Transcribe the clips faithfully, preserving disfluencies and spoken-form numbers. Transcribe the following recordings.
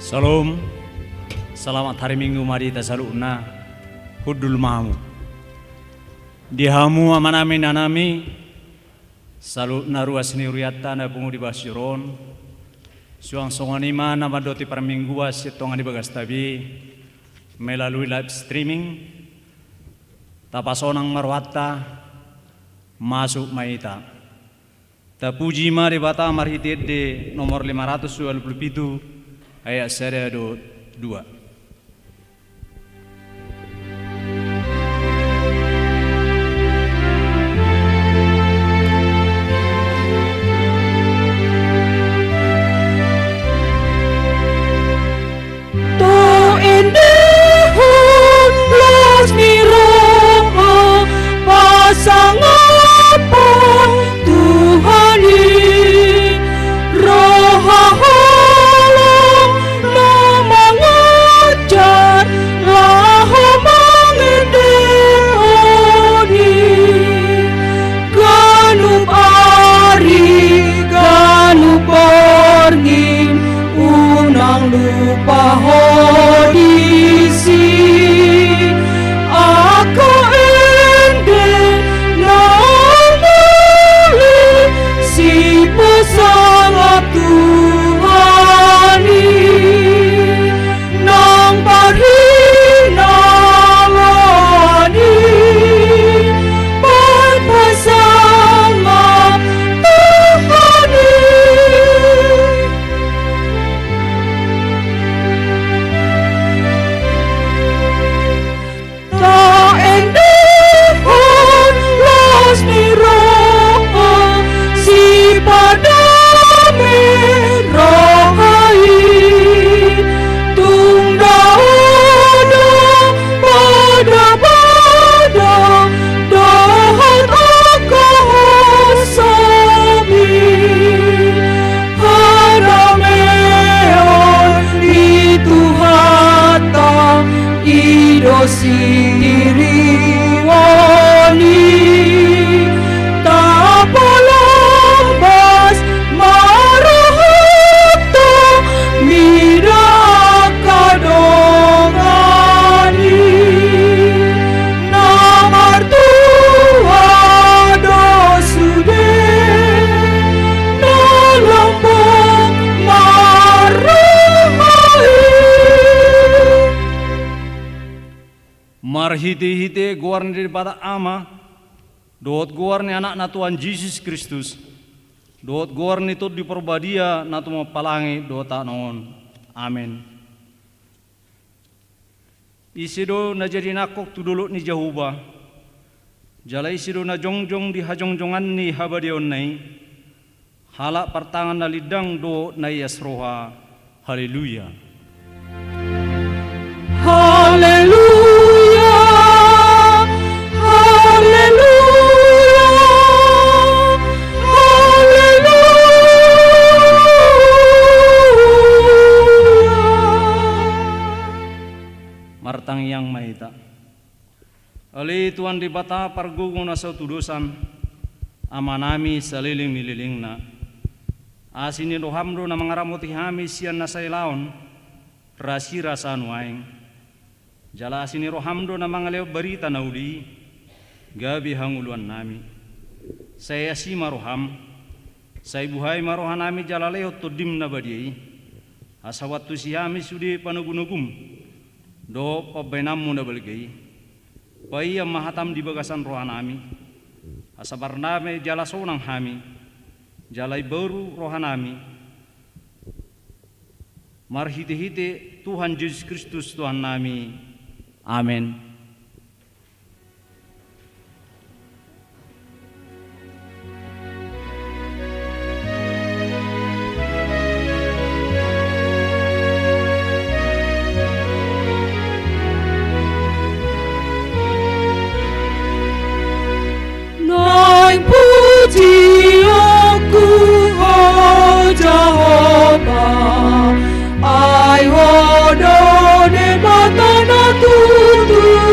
Syalom. Selamat hari Minggu ma di hita saluhutna. Hundul ma hamu. Di hamu amanami, inanami, saluhutna ruas ni hurianta na pungu di bagasan joro on. Suang songon i ma na mandok parmingguan sian tonga ni bagasta be melalui live streaming. Tapasonang ma rohanta, masuk ma hita. Tapuji ma Debata marhite ende nomor lima ratus dua puluh pitu, ayat sada dohot dua. Taendehon las ni roha, pasangaphon Tuhan i, roha holong na mangajar laho mangendehon i. Ganup ari, ganup borngin, unang lupa ho disi. Angka ende na muli sipasangap Tuhan i, nang parhinangan i, pasangaphon Tuhan i. Taendehon las ni roha, sipadame roha i. Tung dao do bada-bada dohot angka hosami. Hadameon ni Tuhanta, i do sitiruon i. Tapalombas ma rohanta mida angka dongan i. Na martua do sude, na lambok ma roha i. Marhite-hite goar ni Debata Ama, dohot goar ni Anakna Tuhan Jesus Kristus, dohot goar ni Tondi Parbadia na tumompa langit dohot tano on. Amen. Ise do na jadi nangkok tu dolok ni Jahowa, jala ise do na jongjong di hajongjongan ni habadiaonna i, halak partangan na lindang dohot na ias roha. Haleluya. Haleluya. Haleluya. Haleluya. Martangiang ma hita. Ale Tuhan Debata pargogo na so tudosan, Amanami saleleng ni lelengna. Asi ni roham do na mangaramoti hami sian na sailaon, rasirasa nuaeng. Jala asi ni roham do na mangalehon barita na uli, gabe hangoluannami. Sai asi ma roham, sai buhai ma rohanami jala lehon Tondim na badia i, asa huantusi hami sude panogunogum dohot pambahenanmu na balga i. Paihut ma hatam di bagasan rohanami, asa mardame jala sonang hami, jala imbaru rohanami, marhitehite Tuhan Jesus Kristus Tuhannami. Amen. Naeng pujionku Ho Jahowa, ai Ho do Debata na tutu.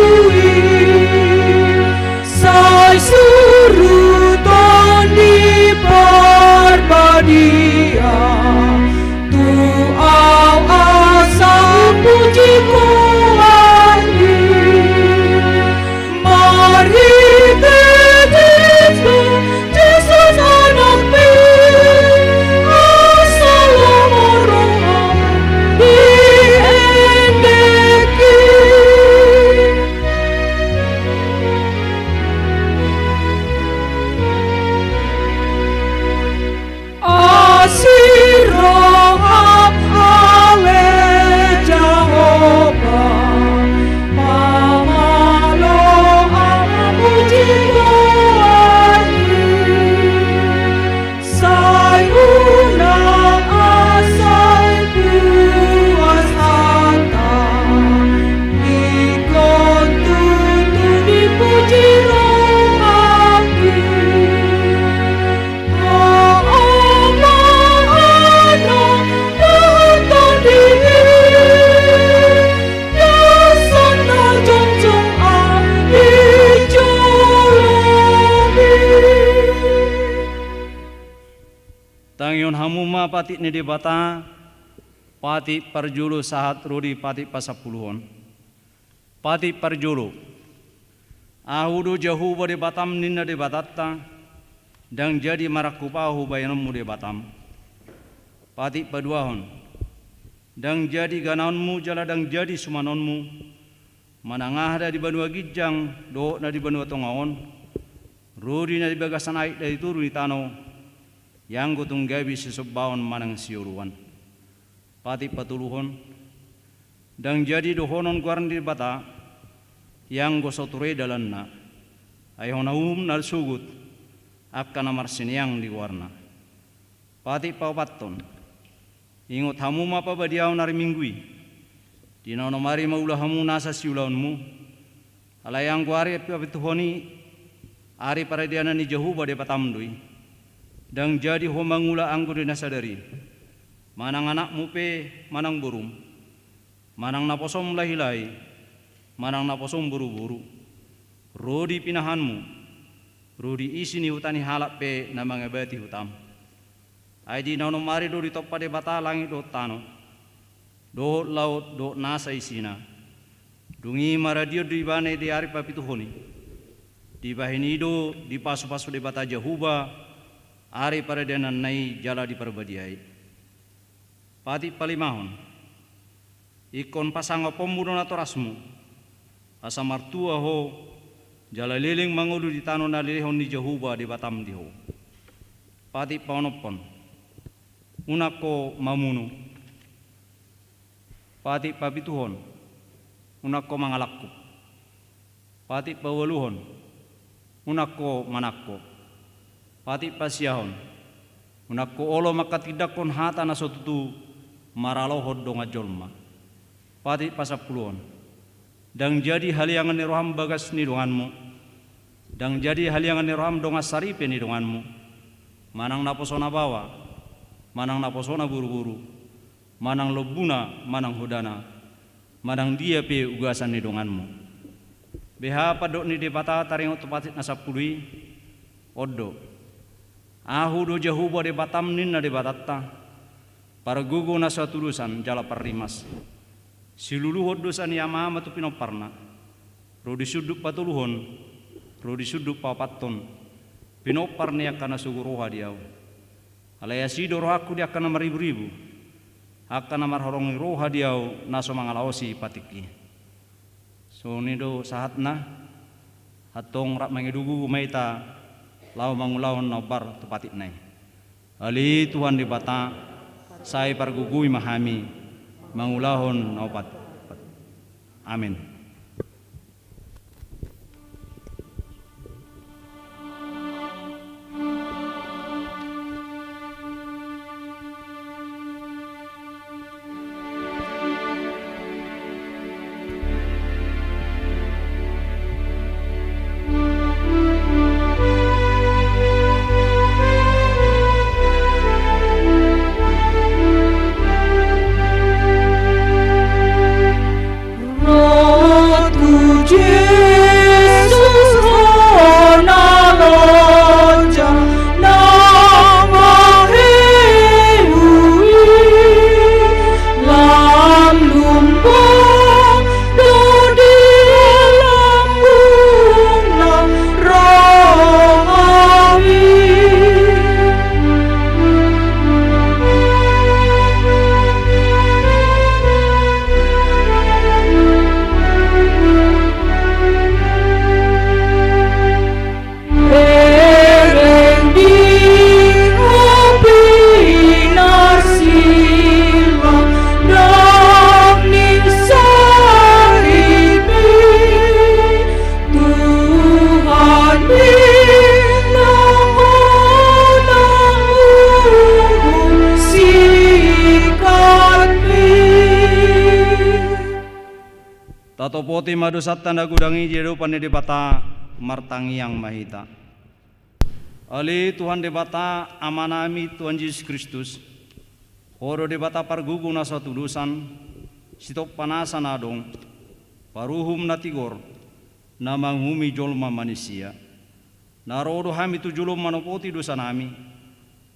Patik ni Debata, patik parjolo sahat ro di patik pasampuluhon. Patik parjolo. Ahu do Jahowa Debatam, ninna Debatanta, ndang jadi marangkup ahu bahenonmu Debatam. Patik paduahon. Ndang jadi ganaonmu jala ndang jadi sumanonmu, manang aha na di banua ginjang dohot na di banua tonga on, rodi na di bagasan aek na di toru ni tano, ianggo tung gabe sisombaon manang sioluan. Patik patoluhon. Ndang jadi dohonon goar ni Debata, ianggo so ture dalanna, ai hona uhum na sogot angka na marsineang di goarna. Patik paopathon. Ingot hamu ma pabadiaon ari Minggu i. Di na onom ari ma ula hamu nasa siulaonmu. Alai anggo ari papituhon i, ari paradianan ni Jahowa Debatam do i. Ndang jadi ho mangula anggo di na sadari, manang anakmu pe manang borum, manang naposom lahilahi, manang naposom boruboru, ro di pinahanmu, ro di isi ni huta ni halak pe na mangabati hutam. Ai di na onom ari do ditompa Debata langit dohot tano, dohot laut dohot nasa isina. Dung i maradian do ibana di ari papituhon i. Dibahen i do dipasupasu Debata Jahowa ari paradiananna i jala diparbadiai. Patik palimahon. Ingkon pasangapmu do natorasmu, asa martua ho, jala leleng mangolu di tano na lehon ni Jahowa Debatam di ho. Patik paonomhon. Unang ho mamunu. Patik papituhon. Unang ho mangalangkup. Patik paualuhon. Unang ho manangko. Patik pasiahon. Unang ho olo manghatindanghon hata na so tutu maralohon dongan jolma. Patik pasampuluhon. Ndang jadi haleangan ni roham bagas ni donganmu. Ndang jadi haleangan ni roham dongan saripe ni donganmu. Manang naposona baoa, manang naposona boruboru, manang lombuna, manang hodana, manang dia pe ugasan ni donganmu. Beha pandok ni Debata taringot tu patik na sampulu i, on do. Ahu do Jahowa Debatam, ninna Debatanta, pargogo na so hatudosan jala parrimas. Siluluhon dosa ni amaama tu pinomparna, ro di sundut patoluhon, ro di sundut paopathon, pinompar ni angka na sogo roha di ahu. Alai asi do rohangku di angka na marriburibu, angka na marholong ni roha di ahu na so mangalaosi patik i. Songon i do sahatna, antong rap mangido gogo ma hita laho mangulahon na hombar tu patikna i. Ale Tuhan Debata, sai pargogoi ma hami mangulahon na hombar. Amin. Ro tu Jesus ro na lonjang na mahehui lam lumbung do di lambungna rohami. Bereng di api na silang dang ni saripi. Tuhan di na manang uhum sikatmi. Tatopoti ma dosanta na godang i di adopan ni Debata, martangiang ma hita. Ale Tuhan Debata, Amanami Tuhan Jesus Kristus, Ho do Debata pargogo na so hatudosan, sitompa nasa na adong, paruhum na tigor, na manguhumi jolma manisia. Na ro do hami tu jolom manopoti dosanami,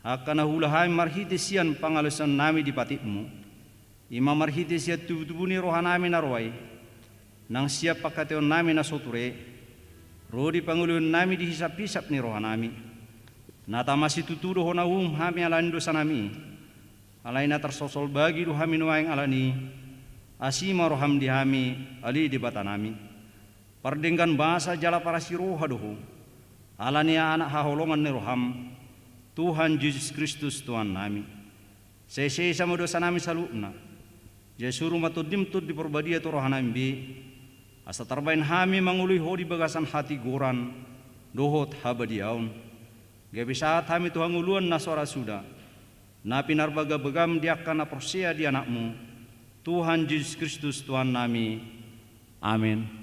Angka na huula hami marhite sian pangaleosion nami di patikmu, i ma marhite sian tubutubu ni roha nami na roa i, nang sian pangkataion nami na so ture, ro di pangolihon nami di hisaphisap ni roha nami. Na tama situtu do hona uhum hami ala ni dosa nami i, alai na tarsosol bagi do hami nuaeng ala ni i, asi ma roham di hami, ale Debata nami. Pardenggan basa jala parasi roha do ho, ala ni anak haholongan ni roham, Tuhan Jesus Kristus Tuhan nami. Sesesa ma dosa nami saluhutna. Jala suru ma Tondim Tondi Parbadia tu roha nami be, asa tarbahen hami mangoloi ho di bagasan hatigoran dohot habadiaon, gabe sahat hami tu hangoluan na so ra suda, na pinarbagabagam di angka na porsea di Anakmu, Tuhan Jesus Kristus Tuhan nami. Amen.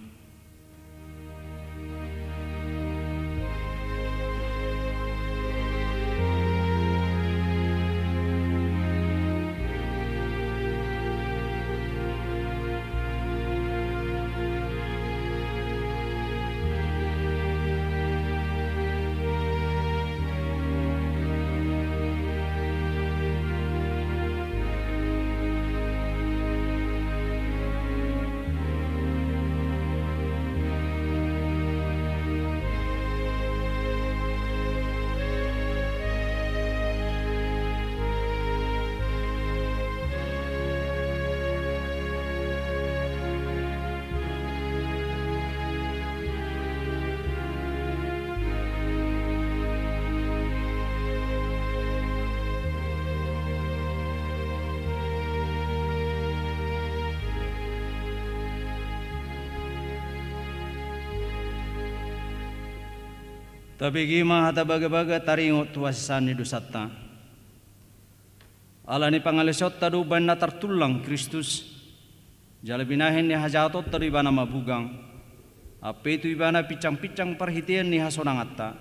Tabege ma hata bagabaga taringot tu hasesaan ni dosanta. Ala ni pangaleosionta do umbahen na tartullang Kristus, jala binahen ni hajahatonta do Ibana mabugang. Ampe tu Ibana pinsangpinsang parhitean ni hasonanganta,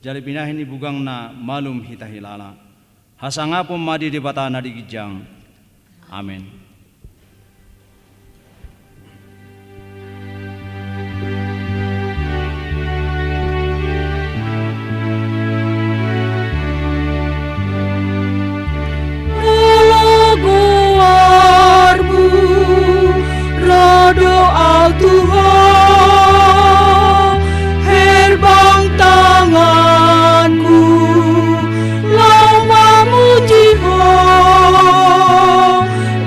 jala binahen ni bugangna malum hita hilala. Hasangapon ma di Debata na di ginjang. Amen. Molo goarmu, ro do au tu ho, herbang tanganku, laho mamuji ho,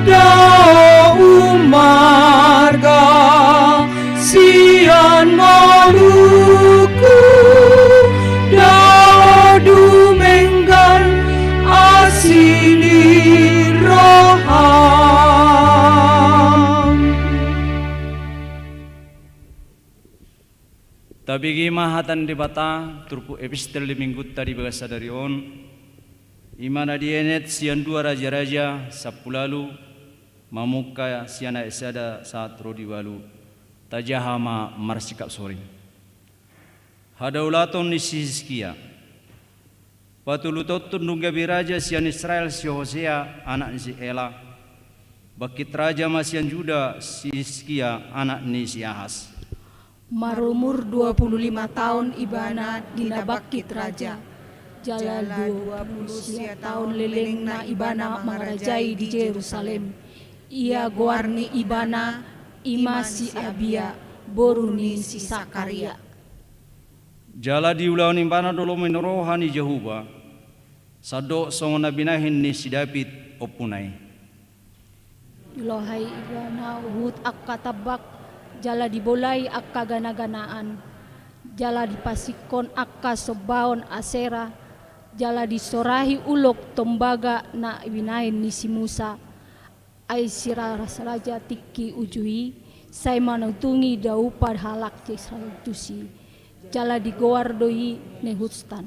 dao umarga sian ngolungku, dao dumenggan asi ni roham. Tabege ma hata ni Debata, turpuk epistel di minggunta di bagasan sadari on, i ma na dienet sian dua Raja-raja sampulu ualu, mamungka sian ayat sada sahat ro di ualu. Tajaha ma marsikap soring. Hadaulaton ni si Hiskia. Patolutonhon dung gabe raja sian Israel si Hosea, anak ni si Ela. Bangkit raja ma sian Juda si Hiskia, anak ni si Ahas. Marumur dua pulu lima taon ibana di na bangkit raja, jala dua pulu sia taon lelengna ibana mangarajai di Jerusalem. Ia goar ni ibana i ma si Abia, boru ni si Sakaria. Jala diulahon ibana do lomo ni roha ni Jahowa, sandok songon na binahen ni si David ompuna i. Dilohai ibana huhut angka tambak, jala dibolai angka ganaganaan, jala dipasingkon angka sombaon Asera, jala disorahi ulok tombaga na binahen ni si Musa. Ai siraja-raja tingki uju i, sai manutungi daupa halak Israel tusi, jala digoar do i Nehushtan.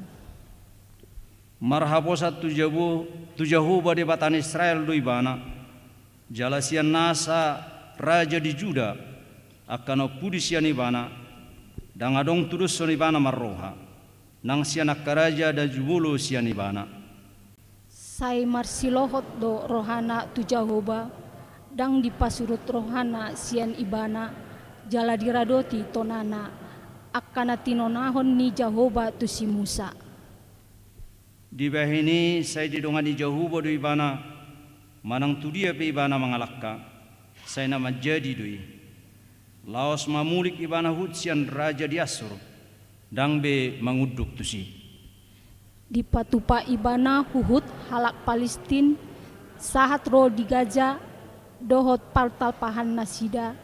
Marhaposan tu Jaho-, tu Jahowa Debata ni Israel do ibana, jala sian nasa raja di Juda, angka na umpudi sian ibana, ndang adong tudoshon ibana marroha, nang sian angka raja na jumolo sian ibana. Sai marsilohot do rohana tu Jahowa, ndang dipasurut rohana sian ibana, jala diradoti tonana, angka na tinonahon ni Jahowa tu si Musa. Dibahen i sai didongani Jahowa do ibana, manang tu dia pe ibana mangalangka, sai na manjadi do i. Laos mamulik ibana huhut sian raja di Assur, ndang be mangunduk tusi. Dipatupa ibana huhut halak Palistin, sahat ro di Gaza, dohot partalpahan nasida,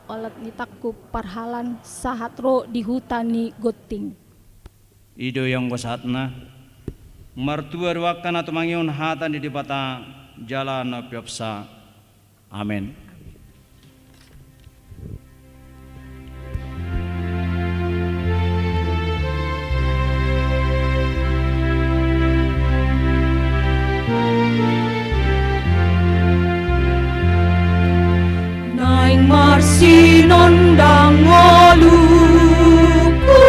olat ni tangkup parhalan, sahat ro di huta ni Gottim. I do ianggo sahatna. Martua do angka na tumangihon hata ni Debata jala na umpeopsa. Amen. Naeng marsinondang ngolungku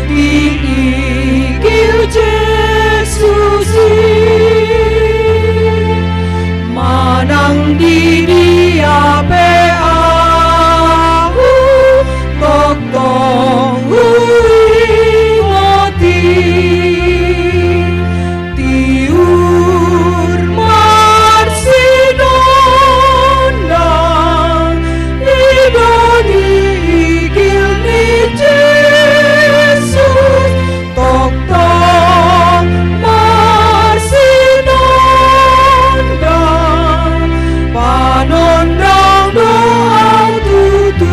di igil Jesus i, manang di dia pe ahu tongtong huingot i. Tiur marsinondang, i do ni igil ni Jesus, tongtong marsinondang, panondang do au tutu.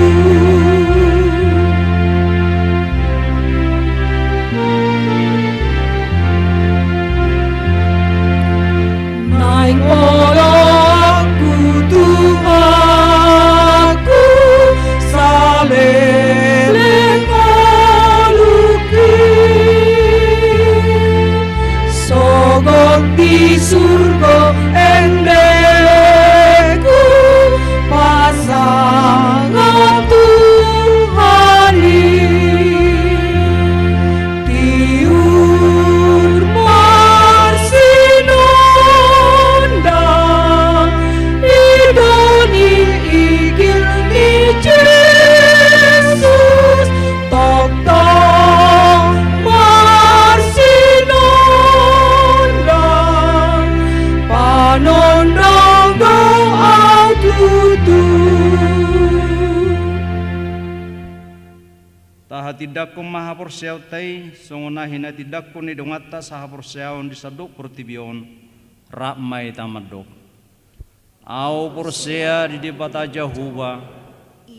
Naeng olokku Tuhanku, saleleng ngolungki, sogot di surgo endengku, pasangap Tuhan i. Tiur marsinondang, i do ni igil ni Jesus, tongtong marsinondang, panondang do au tutu. Tahatindangkon ma haporseaonta i, songon na hinatindangkon ni donganta sahaporseaon di sandok portibi on, rap ma hita mandok. Ahu porsea di Debata Jahowa,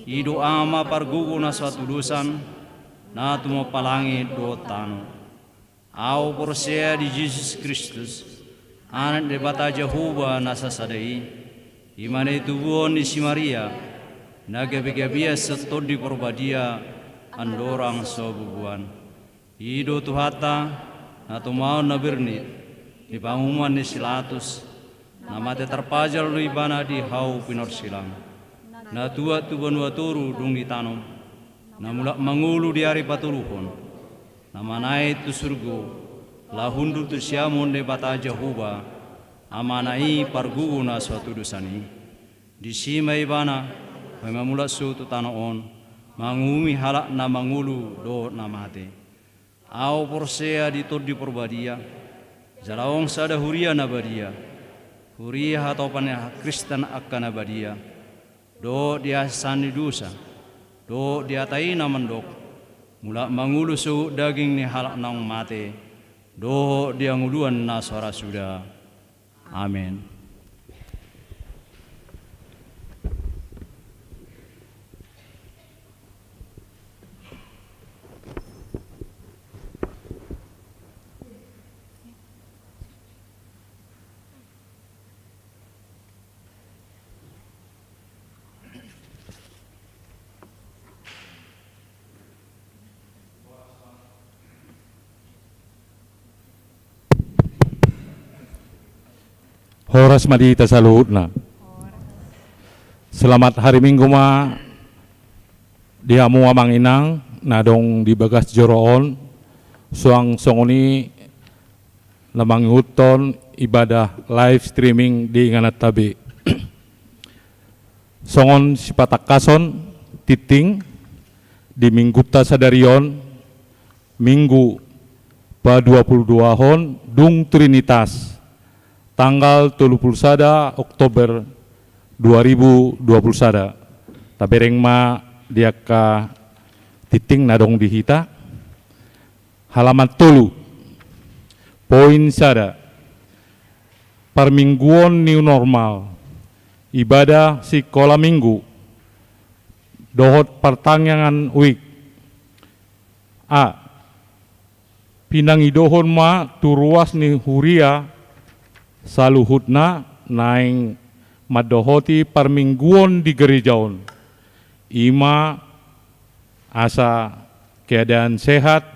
i do Ama pargogo na so hatudosan, na tumompa langit dohot tano. Ahu porsea di Jesus Kristus, Anak ni Debata Jahowa na sasada i, i ma na itubuhon ni si Maria, na gabegabean sian Tondi Parbadia, andorang so bubuan. I do Tuhanta, na tumaon na bernit, di panguhuman ni si Latus, na mate tarpajal do ibana di hau pinorsilang. Na tuat tu banua toru dung ditanom, na mulak mangolu di ari patoluhon, na manaek tu surgo, laho hundul tu siamun Debata Jahowa, Amana i pargogo na so hatudosan i. Disi ma ibana, paima mulak sogot tu tano on, manguhumi halak na mangolu dohot na mate. Ahu porsea di Tondi Parbadia, jala adong sada huria na badia, huria hatopan ni hangkristan angka na badia, dohot di hasesaan ni dosa, dohot di hata i na mandok, mulak mangolu sogot daging ni halak naung mate, dohot di hangoluan na so ra suda. Amen. Horas ma di hita saluhutna. Selamat hari Minggu ma di hamu amang inang na adong di bagas joro on, suang songon i na mangihuthon ibadah live streaming di ingananta be. Songon sipatangkason tingting di Minggunta sadari on, Minggu paduapuluduahon dung Trinitas, tanggal tolupulu sada Oktober dua ribu dua puluh sada. Tabereng ma di angka tingting na adong di hita. Halaman tolu. Poin sada. Parmingguon new normal. Ibadah sikola minggu dohot partangiangan wijk. A. Pinangidohon ma tu ruas ni huria saluhutna naeng mandohoti parmingguon di gereja on. I ma asa keadaan sehat,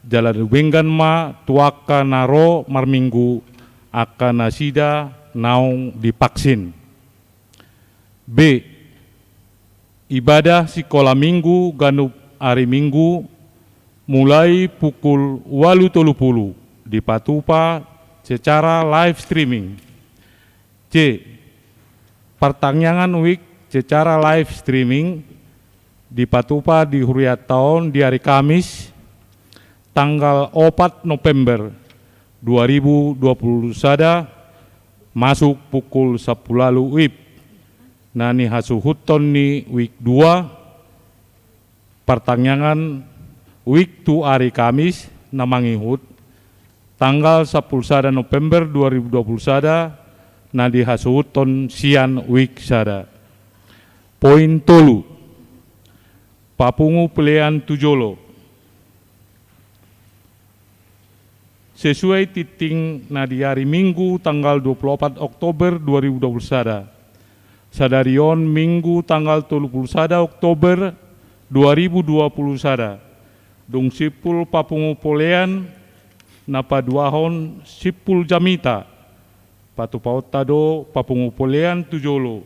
jala dumenggan ma tu angka na ro marminggu angka nasida naung divaksin. B. Ibadah sikola minggu ganup ari Minggu mulai pukul ualu tolupulu dipatupa secara live streaming. C. Partangiangan wijk secara live streaming dipatupa di hurianta on di ari Kamis, tanggal opat November dua ribu dua puluh sada, masuk pukul sampulu ualu wib. Na nihasuhuton ni wijk dua, partangiangan wijk tu ari Kamis na mangihut, tanggal sampulu sada November dua ribu dua puluh sada, na dihasuhuton sian wijk sada. Poin tolu. Papungu pelean tu jolo. Sesuai tingting na di ari Minggu tanggal dua puluh opat Oktober dua ribu dua puluh sada. Sadari on Minggu tanggal tolupulu sada Oktober dua ribu dua puluh sada. Dung simpul papungu pelean na paduahon simpul jamita. Patupaonta do papungu pelean tu jolo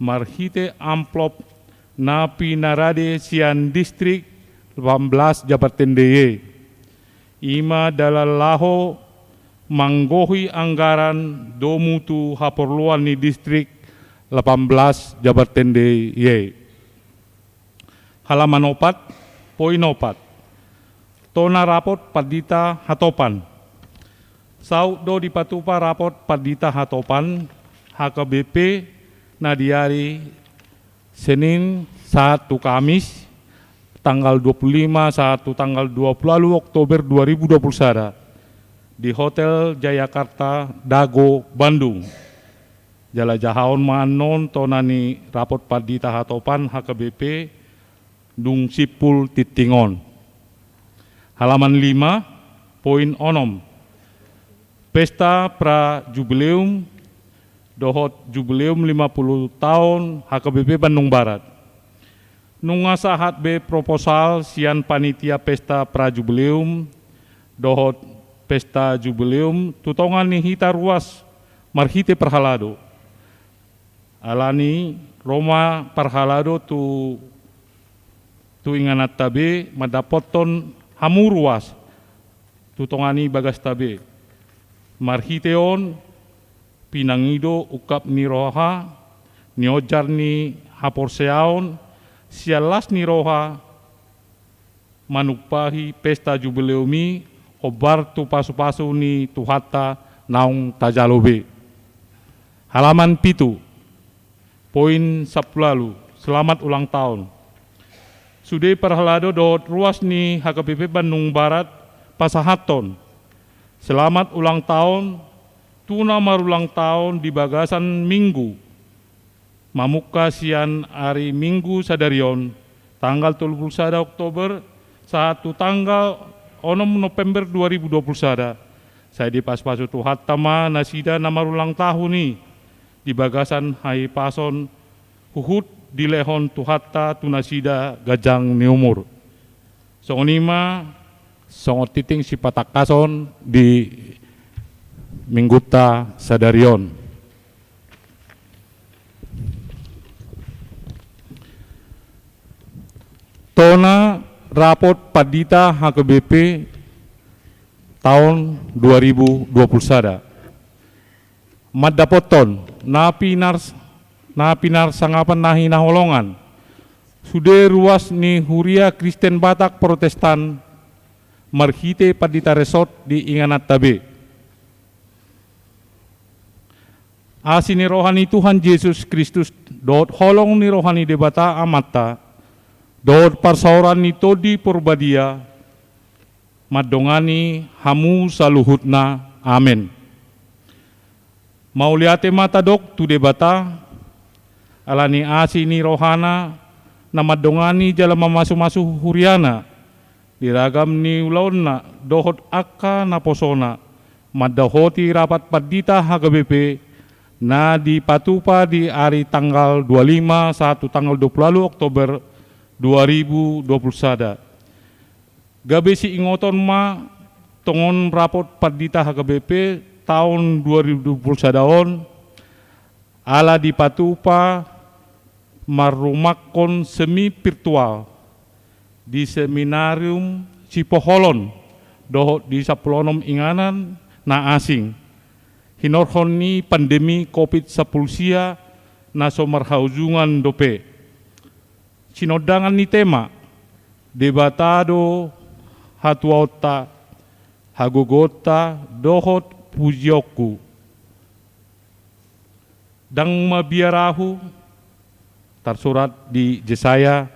marhite amplop na pinarade sian distrik lapan belas Jabar Tende i. I ma dalan laho manggohi anggaran domu tu haporluan ni distrik lapan belas Jabar Tende i. Halaman opat, poin opat. Tona rapot pandita hatopan. Saut do dipatupa rapot pandita hatopan H K B P na di ari Senin sahat tu Kamis, tanggal dua puluh lima sahat tu tanggal dua puluh ualu Oktober dua ribu dua puluh sada, di Hotel Jayakarta Dago, Bandung. Jala jahaon ma annon tona ni rapot pandita hatopan H K B P dung simpul tingting on. Halaman lima, poin onom. Pesta pra jubileum dohot jubileum lima puluh taon H K B P Bandung Barat. Nunga sahat be proposal sian panitia pesta pra jubileum dohot pesta jubileum tu tonga ni hita ruas marhite parhalado. Alani ro ma parhalado tu, tu ingananta be mandapothon hamu ruas tu tonga ni bagasta be. Marhite on pinangido ungkap ni roha, nionjar ni haporseaon, sian las ni roha, manumpahi pesta jubileum i, hombar tu pasupasu ni Tuhanta naung tajalo be. Halaman pitu, poin sampulu ualu, selamat ulang tahun. Sude parhalado dohot ruas ni H K B P Bandung Barat pasahathon selamat ulang tahun tu na marulang tahun di bagasan Minggu mamungka sian ari Minggu sadari on, tanggal tolu pulu sada Oktober, sahat tu tanggal onom November dua ribu dua pulu sada. Sai dipasupasu Tuhanta ma nasida na marulang tahun i di bagasan hahipason, huhut dilehon Tuhanta tu nasida ganjang ni umur. Songon i ma songon tingting sipatangkason di Minggunta sadari on. Tona rapot pandita H K B P taon dua ribu dua pulu sada. Mandapothon na pinars-, na pinarsangapan na hinaholongan sude ruas ni Huria Kristen Batak Protestan marhite pandita resort di ingananta be. Asi ni roha ni Tuhan Jesus Kristus dohot holong ni roha ni Debata Amanta dohot parsaoran ni Tondi Porbadia mandongani hamu saluhutna. Amen. Mauliate ma tadok tu Debata ala ni asi ni rohana na mandongani jala mamasumasu huriana di ragam ni ulaonna dohot angka naposona mandohoti rapat pandita H K B P na dipatupa di ari tanggal dua lima sahat tu tanggal dua pulu ualu Oktober dua ribu dua pulu sada. Gabe siingoton ma tongon rapat pandita H K B P taon dua ribu dua pulu sada on, ala dipatupa marrumangkon semi virtual di Seminarium Sipoholon dohot di sampulu onom inganan na asing, hinorhon ni pandemi Covid sampulu sia na so marhaujungan dope. Sinondangan ni tema, Debata do hatuaonta, hagogoonta dohot pujionku. Ndang mabiar ahu, tarsurat di Jesaya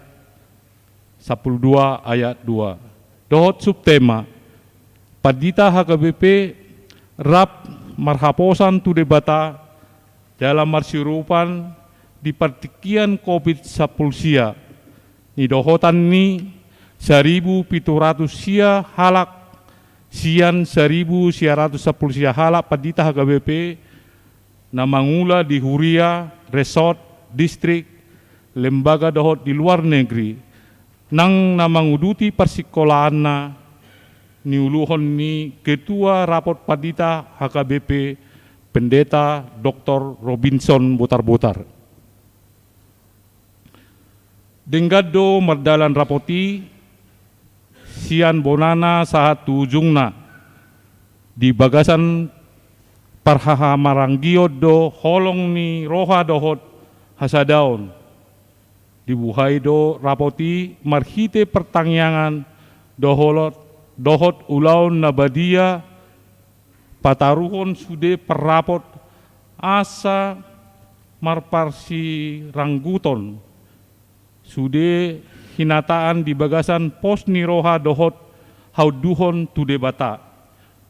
sampulu dua ayat dua. Dohot subtema, pandita H K B P rap marhaposan tu Debata jala marsiurupan di partingkian Covid sampulu sia, nidohotan ni saribu pitu ratus sia halak sian saribu sia ratus sampulu sia halak pandita H K B P na mangula di huria, resort, distrik, lembaga dohot di luar negeri, nang na manguduti parsingkolaanna, niuluhon ni Ketua Rapot Pandita H K B P, Pendeta Doktor Robinson Botarbotar. Denggan do mardalan rapot i sian bonana sahat tu ujungna di bagasan parhahamaranggion do holong ni roha dohot hasadaon. Dibuhai do rapot i marhite partangiangan dohot, dohot ulaon na badia pataruhon sude parrapot asa marparsirangguton sude hinataan di bagasan pos ni roha dohot haunduhon tu Debata.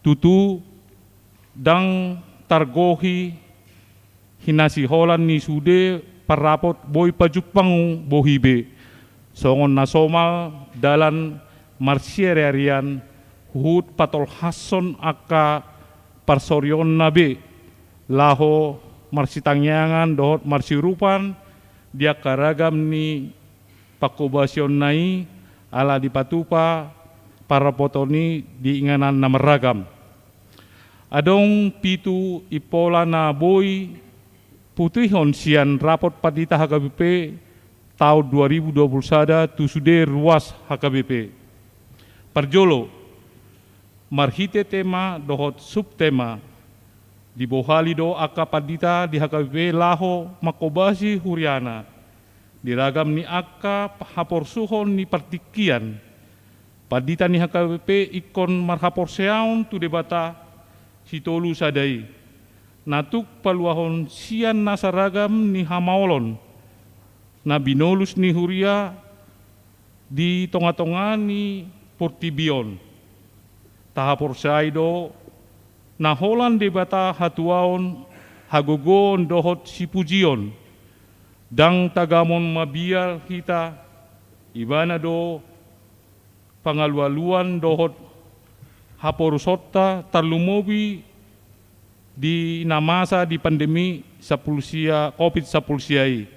Tutu ndang targohi hinasiholan ni sude parrapot boi pajumpang bohi be, songon na somal dalan marsiariarian huhut patolhashon angka parsorionna be, laho marsitangiangan dohot marsiurupan di angka ragam ni pangkobasionna i, ala dipatupa parrapoton i di inganan na marragam. Adong pitu impola na boi putihon sian rapot pandita H K B P taon dua ribu dua pulu sada tu sude ruas H K B P. Parjolo, marhite tema dohot subtema, dibohali do angka pandita di H K B P laho mangkobasi huriana di ragam ni angka haporsuhon ni partingkian. Pandita ni H K B P ingkon marhaporseaon tu Debata Sitolu Sada i, na tuk paluahon sian nasa ragam ni hamaolon na binolus ni huria di tongatonga ni portibi on. Tahaporseai do na holan Debata hatuaon, hagogoon dohot sipujion. Ndang tagamon mabiar hita, Ibana do pangalualuan dohot haporusonta, tarlumobi di na masa di pandemi sampulu sia, Covid sampulu sia i.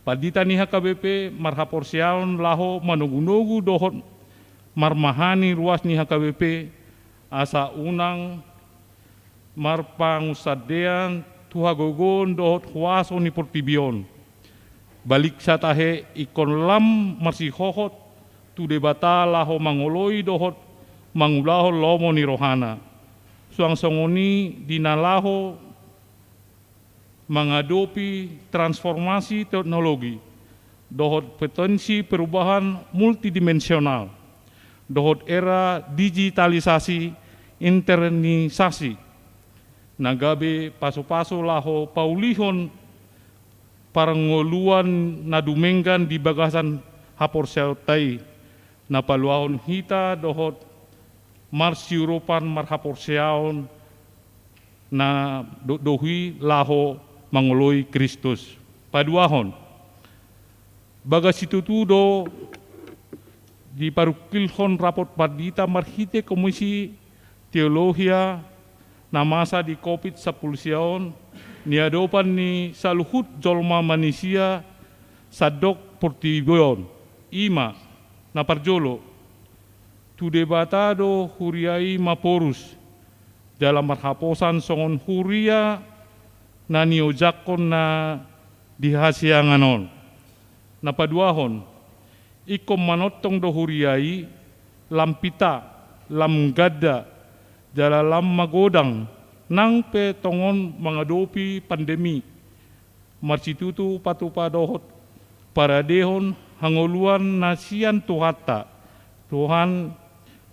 Pandita ni H K B P marhaporseaon laho manogunogu dohot marmahani ruas ni H K B P, asa unang marpangunsandean tu hagogoon dohot huaso ni portibi on. Baliksa tahe ingkon lam marsihohot tu Debata laho mangoloi dohot mangulahon lomo ni rohana. Suang songon i di na laho mangadopi transformasi teknologi dohot potensi perubahan multidimensional. dohot era digitalisasi, internetisasi, na gabe pasupasu laho paulihon parngoluan na dumenggan di bagasan haporseaonta i, na paluahon hita dohot marsiurupan marhaporseaon na dokdok i laho mangoloi Kristus. Paduahon, bagas situtu do diparungkilhon rapot pandita marhite Komisi Teologia na masa di Covid sampulu sia on, niadopan ni saluhut jolma manisia sandok portibi on. I ma, na parjolo, tu Debata do huria i maporus, jala marhaposan songon huria na niojakhon na di hasiangan on. Na paduahon, ingkon manongtong do huria i, lam pita, lam ganda, jala lam magodang, nang pe tongon mangadopi pandemi. Marsitutu patupa dohot paradehon hangoluan na sian Tuhanta, Tuhan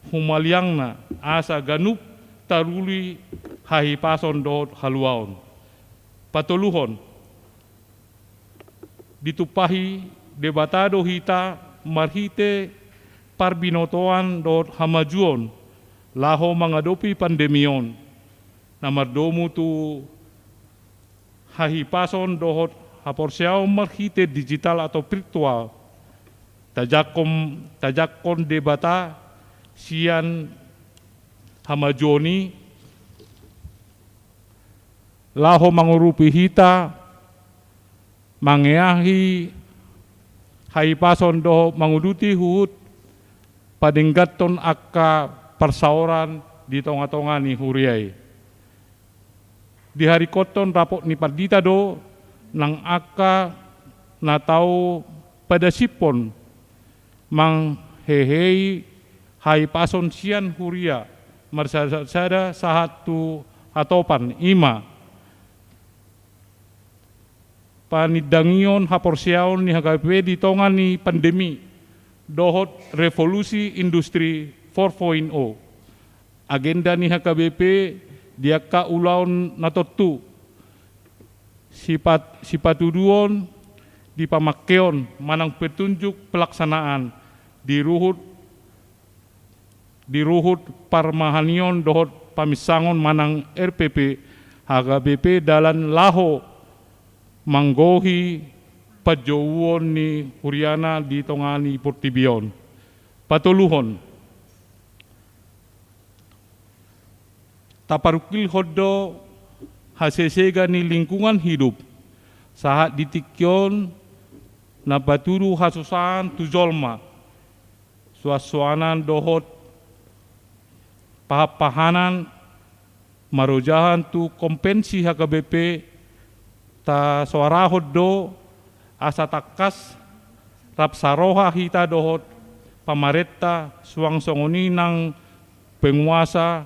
humaliangna, asa ganup taruli hahipason dohot haluaon. Patoluhon, ditumpahi Debata do hita marhite parbinotoan dohot hamajuon laho mangadopi pandemi on, na mardomu tu hahipason dohot haporseaon marhite digital atau virtual. Tajangkon, tajangkon Debata sian hamajuon i laho mangurupi hita, mangeahi hahipason dohot manguduti huhut padengganhon angka parsaoran di tongatonga ni huria i. Diharingkothon rapot ni pandita do nang angka na tau padasiphon manghehei hahipason sian huria marsadasada sahat tu hatopan, i ma panindangion haporseaon ni H K B P di tonga ni pandemi dohot revolusi industri four point o. Agenda ni H K B P di angka ulaon na tontu sipat-, sipatuduhon di pamangkeon manang petunjuk pelaksanaan di ruhut, di ruhut parmahanion dohot paminsangon manang R P P, H K B P dalan laho manggohi panjouon ni huriana di tonga ni portibi on. Patoluhon, taparungkilhon do hasesegan ni lingkungan hidup sahat di tingki on na patudu hasusaan tu jolma, suansuanan dohot pahanpahanan marojahan tu kompensi H K B P. Tasoarahon do asa tangkas rap saroha hita dohot pamarenta suang songon i nang penguasa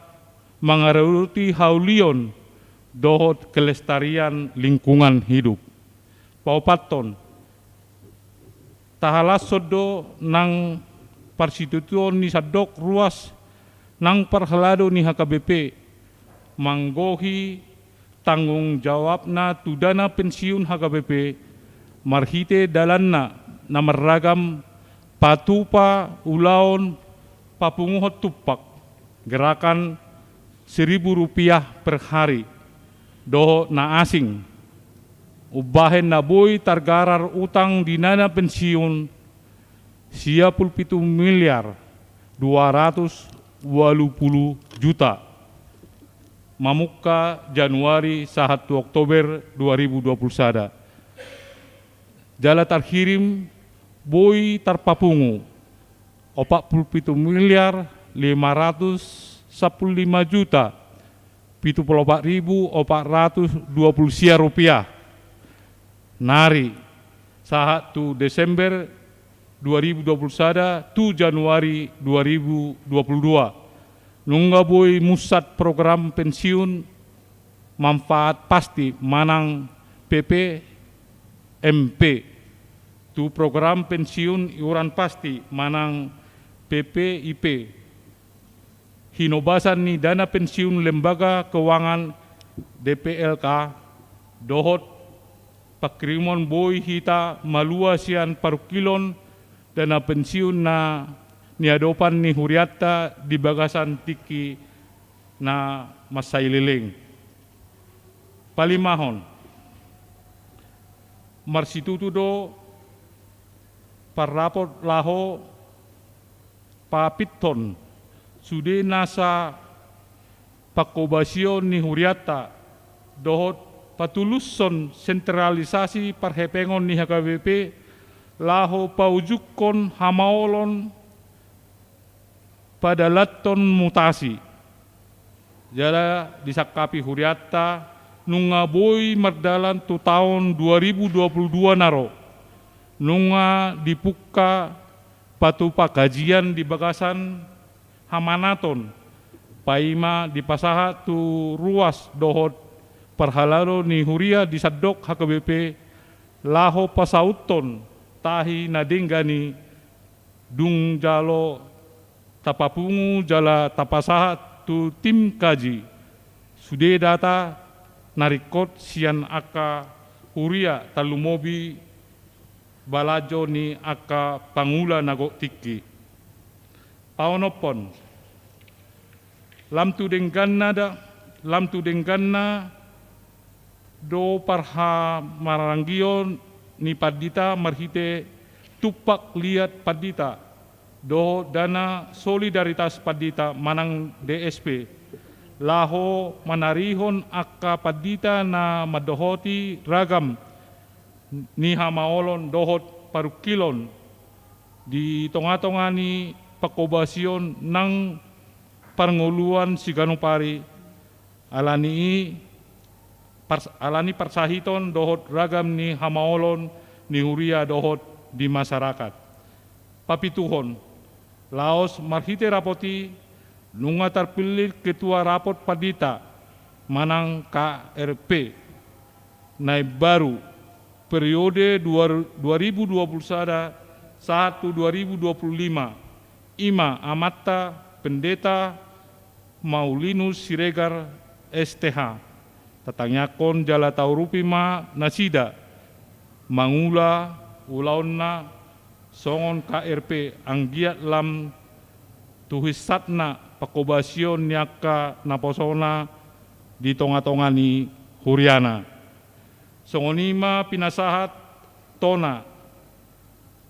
mangaradoti haulion dohot kelestarian lingkungan hidup. Paopathon, tahalashon do nang parsitutuon ni sandok ruas nang parhalado ni H K B P manggohi tanggung jawabna tu dana pensiun H K B P marhite dalanna na marragam patupa ulaon papunguhon tumpak, gerakan seribu rupiah per hari, dohot na asing. Umbahen na boi targarar utang di dana pensiun sia pulu pitu miliar dua ratus ualu pulu juta mamungka Januari sahat tu Oktober dua ribu dua puluh sada. Jala tarhirim boi tarpapungu opat pulu pitu miliar lima ratus sampulu lima juta pitu pulu opat ribu opat ratus dua puluh sia rupiah. Nari sahat tu Desember dua ribu dua puluh sada tu Januari dua ribu dua puluh dua. Nunga boi musat program pensiun manfaat pasti manang P P M P tu program pensiun iuran pasti manang P P I P, hinobasan ni dana pensiun lembaga keuangan D P L K, dohot pangkirimon boi hita malua sian parungkilon dana pensiun na niadopan ni hurianta di bagasan tingki na mansai leleng. Palimahon, marsitutu do parrapot laho papithon sude nasa pangkobasion ni hurianta dohot patulushon sentralisasi parhepengon ni H K B P laho paujunghon hamaolon padalanhon mutasi. Jala disangkapi hurianta nunga boi mardalan tu taon dua ribu dua puluh dua na ro. Nunga dipungka patupa kajian di bagasan hamanaton, paima dipasahat tu ruas dohot parhalado ni huria di sandok H K B P laho pasauthon tahi na denggan i. Dung jalo tapapungu jala tapasahat tu tim kaji sude data na ringkot sian angka huria tarlumobi balajo ni angka pangula na gok tingki. Paonomhon, lam tu dengganna da, lam tu dengganna do parhamaranggion ni pandita marhite tumpak liat pandita dohot dana solidaritas pandita manang D S P, laho manarihon angka pandita na mandohoti ragam ni hamaolon dohot parungkilon di tongatonga ni pangkobasion nang parngoluan siganup ari. Alani i pars-, alani parsahiton dohot ragam ni hamaolon ni huria dohot di masarakat. Papituhon, laos marhite rapot i nunga tarpillit ketua rapot pandita manang K R P na imbaru periode dua, dua ribu dua puluh sada sahat tu dua ribu dua puluh lima, i ma amanta Pendeta Maulinus Siregar, S T H. Tatangiangkon jala taurupi ma nasida mangula ulaonna songon K R P anggiat lam tu hinsatna pangkobasion ni angka naposona di tongatonga ni huriana. Songon i ma pinasahat tona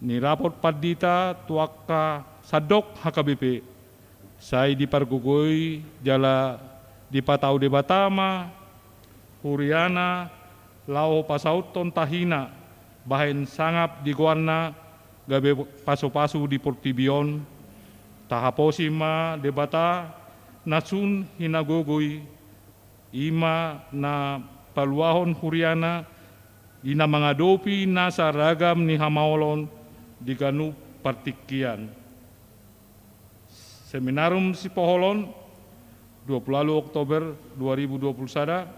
ni rapot pandita tu angka sandok H K B P. Sai dipargogoi jala dipatau Debata ma huriana laho pasauthon tahina bahen sangap di goarna gabe pasupasu di portibi on. Tahaposi ma Debata na sun hinagogo i, i ma na paluahon huriana di na mangadopi nasa ragam ni hamaolon di ganup partingkian. Seminarum Sipoholon, dua puluh ualu Oktober dua ribu dua puluh sada,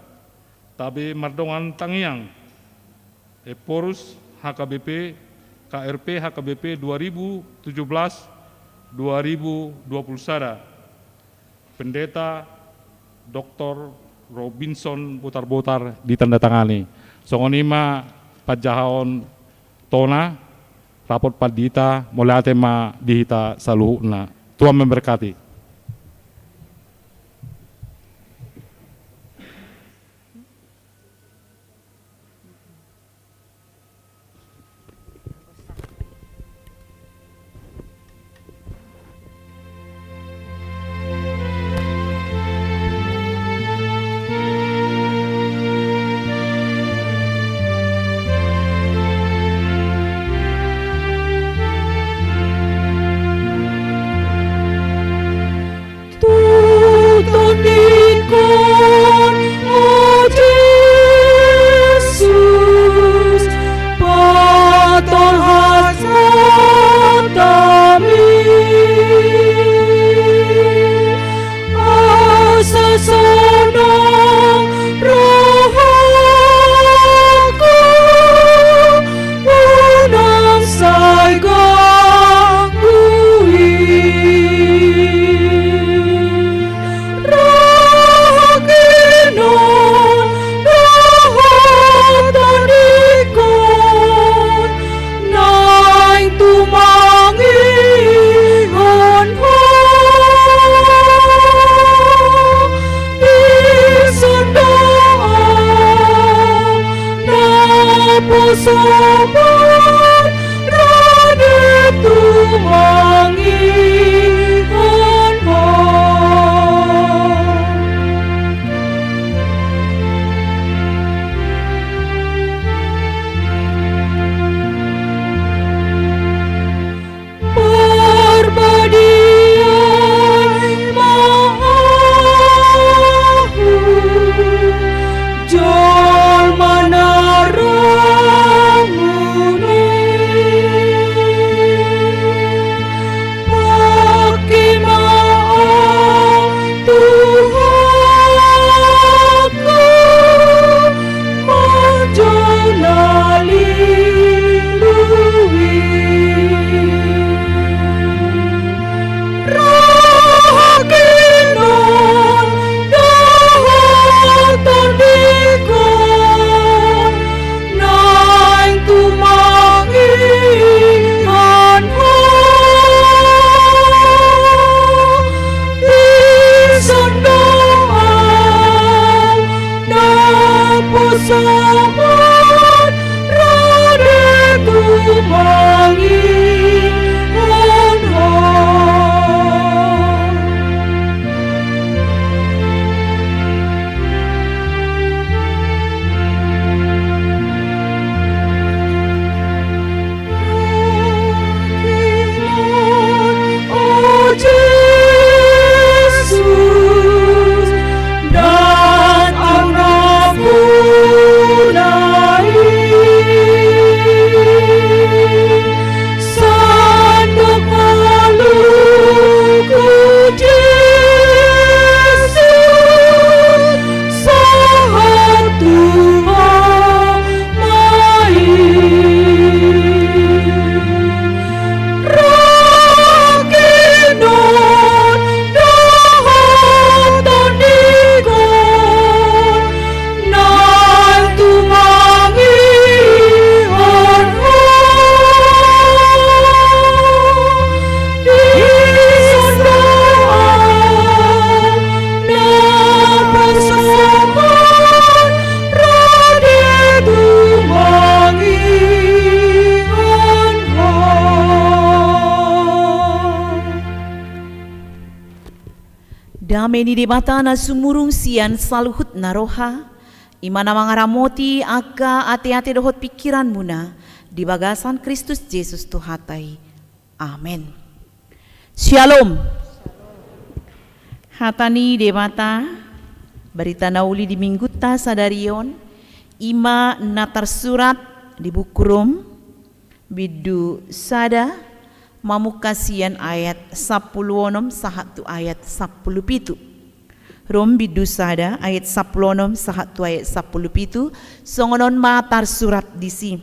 tabe mardongan tangiang. Ephorus H K B P, K R P H K B P dua ribu tujuh belas dua ribu dua puluh sada. Pendeta Doktor Robinson Botarbotar ditandatangani. Songon i ma panjahaon tona, rapot pandita, mauliate ma di hita saluhutna. Tuhan memberkati. Sobat, rade tumangihon Ho. Marbadiai ma ahu, jolma na ramune. Pangke ma ahu, Tuhanku, manjalo na lilu i. Rahaken on dohot tondingkon, naeng tumangihon Ho. Dison do ahu, na poso, Sobat, rade tumangihon Ho. O Jesus, ndang ahu na puna i. Sandok ngolungku, Jesus, sahat tu Ho ma i. Rahaken on dohot tondingkon, naeng tumangihon Ho. Dison do ahu, na poso, Sobat, rade tumangihon Ho. Dame ni Debata na sumurung sian saluhutna roha, i ma na mangaramoti angka ateate dohot pingkiranmuna di bagasan Kristus Jesus Tuhanta i. Amen. Syalom. Hata ni Debata, barita na uli di Minggunta sadari on, i ma na tarsurat di buku Rom, bindu sada, mamungka sian ayat sampulu onom sahat tu ayat sampulu pitu. Rom bindu sada ayat sampulu onom sahat tu ayat sampulu pitu, songon on ma tarsurat disi.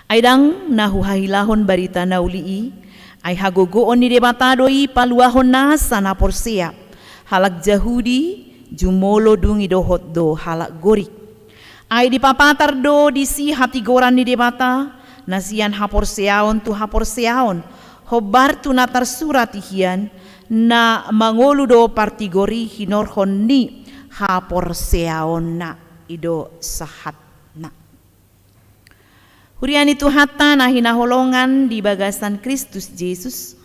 Ai ndang na huhahilahon barita na uli i, ai hagogoon ni Debata do i paluahon nasa na porsea, halak Jahudi jumolo dung i dohot do halak Gorik. Ai dipapatar do disi hatigoran ni Debata, na sian haporseaon tu haporseaon, hombar tu na tarsurat i hian, na mangolu do partigor i hinorhon ni haporseaonna, i do sahatna. Huria ni Tuhanta na hinaholongan di bagasan Kristus Jesus.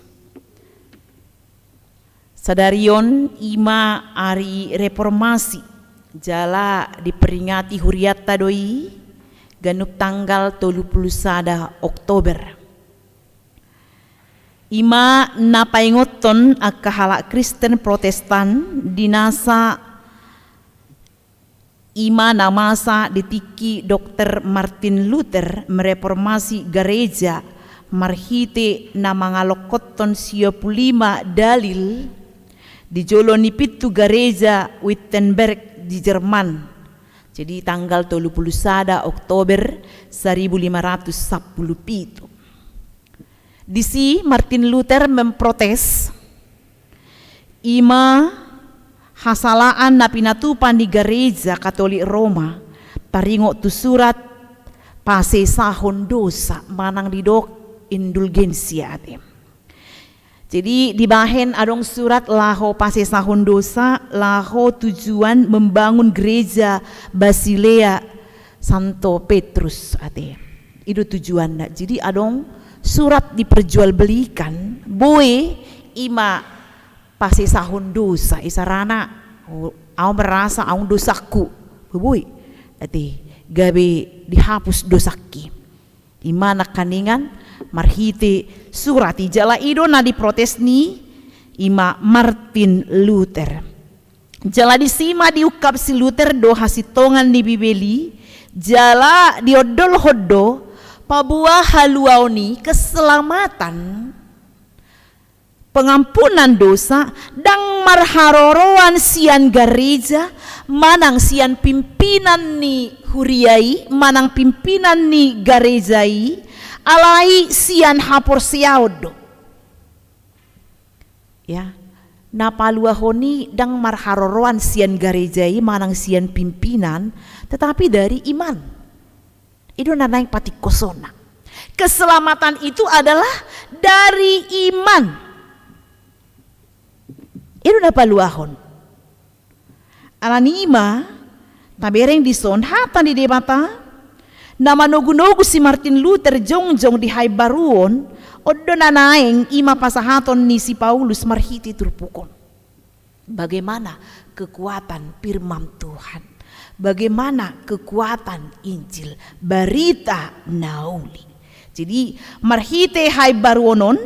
Sadari on i ma ari reformasi, jala diperingati hurianta do i ganup tanggal tolu pulu sada Oktober. I ma na paingothon angka halak Kristen Protestan di nasa I ma na masa di tingki Dokter Martin Luther mereformasi gareja marhite na mangalongkothon sia pulu lima dalil di jolo ni pintu gareja Wittenberg di Jerman. Jadi tanggal tolu pulu sada Oktober saribu lima ratus sampulu pitu. Disi Martin Luther memprotes i ma hasalaan na pinatupa ni Gareja Katolik Roma taringot tu surat pasesahon dosa manang didok indulgensia ate. Jadi dibahen adong surat laho pasesahon dosa laho tujuan membangun gereja Basilea Santo Petrus ate. I do tujuanna. Jadi adong surat diperjualbelikan, boe i ma pasesahon dosa, isarana, oh, au merasa au dosangku, boi, ate, gabe dihapus dosangki. I ma nangkaningan marhite surat i, jala i do na diprotes ni i ma Martin Luther. Jala disi ma diungkap si Luther do hasintongan ni Bibel i, jala diondolhon do paboa haluaon i, keselamatan, pengampunan dosa, ndang marharoroan sian gareja, manang sian pimpinan ni huria i, manang pimpinan ni gareja i, alai sian haporseaon do. Ya, na paluahon i ndang marharoroan sian gareja i manang sian pimpinan, tetapi dari iman. I do na naeng patingkosonna. Keselamatan itu adalah dari iman. I do na paluahon. Alani i ma, tabereng dison hata ni Debata, na manogunogu si Martin Luther jongjong di haimbaruon, on do na naeng i ma pasahaton ni si Paulus marhite turpuk on. Bagaimana kekuatan firman Tuhan? Bagaimana kekuatan Injil, barita na uli? Jadi, marhite haimbaruon on,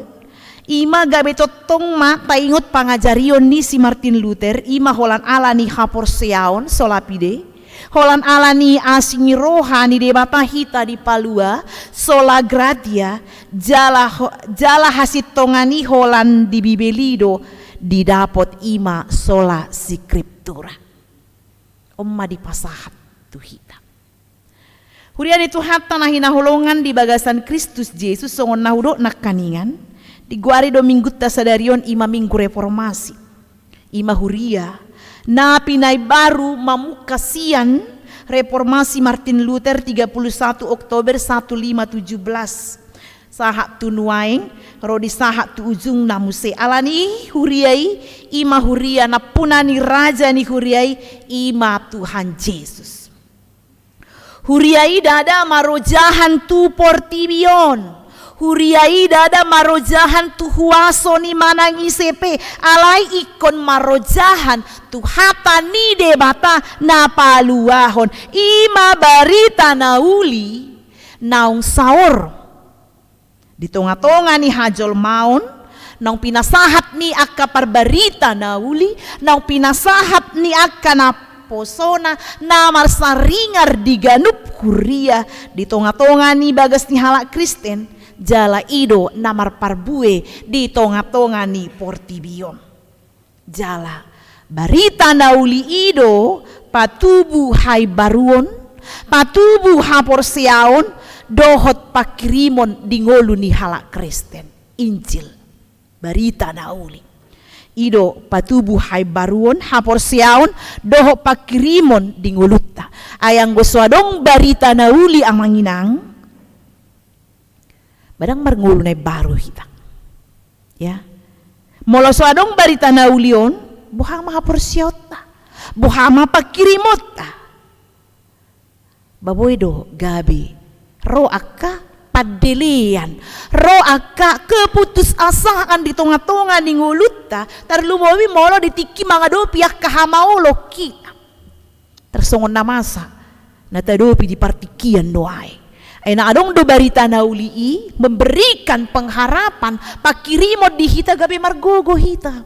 i ma gabe tongtong ma taingot pangajarion ni si Martin Luther, i ma holan ala ni haporseaon, sola fide, holan ala ni asi ni roha ni Debata hita dipalua, sola gratia, jala ho-, jala hasintongan i holan di Bibel i do didapot, i ma sola scriptura. On ma dipasahat tu hita. Huria ni Tuhanta na hinaholongan di bagasan Kristus Jesus, songon na hudok nangkaningan, digoari do minggunta sadari on i ma Minggu Reformasi. I ma huria na pinaimbaru mamungka sian Reformasi Martin Luther tiga puluh satu Oktober satu lima tujuh belas. Sahat tu nuaeng, ro di sahat tu ujungna muse. Alani i huria i, i ma huria nampuna ni raja ni huria i, i ma Tuhan Jesus. Huria i ndada marojahan tu portibi on. Huria i ndada marojahan tu huaso ni manang ise pe. Alai ingkon marojahan tu hata ni Debata na paluahon. I ma barita na uli naung saor. Di tongatonga ni hajolmaon, naung pinasahat ni angka parbarita na uli, naung pinasahat ni angka naposona, na marsaringar di ganup huria, di tongatonga ni bagas ni halak Kristen, jala i do na marparbue di tongatonga ni portibi on. Jala barita na uli i do patubu haimbaruon, patubu haporseaon, dohot pangkirimon di ngolu ni halak Kristen. Injil, barita na uli. I do patubu haimbaruon, haporseaon, dohot pangkirimon di ngolunta. Ai anggo so adong barita na uli, amang inang, ba ndang marngolu na imbaru hita. Ya. Molo so adong barita na uli on, boha ma haporseaonta? Boha ma pangkirimonta? Ba boi do gabe ro angka pandelean, ro angka keputusasaan di tongatonga ni ngolunta, tarlumobi molo di tingki mangadopi angka hamaolon hita. Tarsongon na masa na tadopi di partingkian nuaeng. Ai na adong do barita na uli i memberikan pengharapan, pangkirimon di hita gabe margogo hita.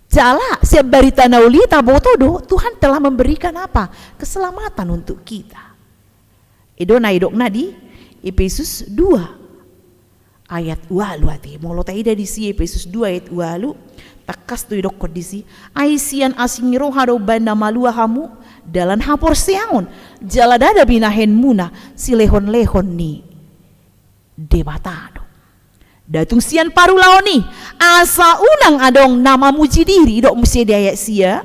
Jala sian barita na uli i taboto do Tuhan telah memberikan apa? Keselamatan untuk kita. I do na didokna di Epesus dua ayat ualu ate. Molo taida disi Epesus dua ayat ualu, tangkas do didokkon disi: Ai sian asi ni roha do umbahen na malua hamu dalan haporseaon, jala ndada binahenmuna silehonlehon ni Debata do. Nda tung sian parulaon i, asa unang adong na mamuji diri, didok muse di ayat sia,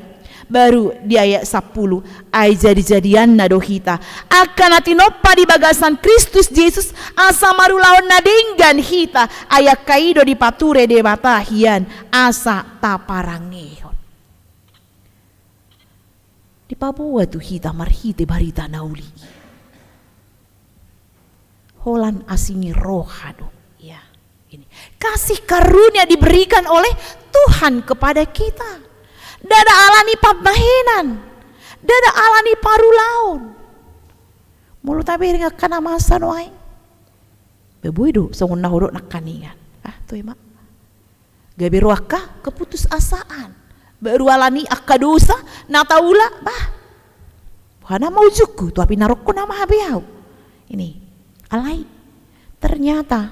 baru di ayat sampulu. Ai jadijadianna do hita angka na tinompa di bagasan Kristus Jesus, asa marulaon na denggan hita. Ai angka i do dipature Debata hian asa taparangehon. Dipaboa tu hita marhite barita na uli i. Holan asi ni roha do. Ya, ini. Kasih karunia diberikan oleh Tuhan kepada kita. Ndada ala ni pambahenan. Ndada ala ni parulaon. Molo tabereng angka na masa nuaeng. Boi do songon na hudok nangkaningan. Ah, toe ma. Gabe ro angka keputusasaan. Baru ala ni angka dosa na taula, bah. Boha nama ujungku, tu api narokko nama hape au. Ini, alai ternyata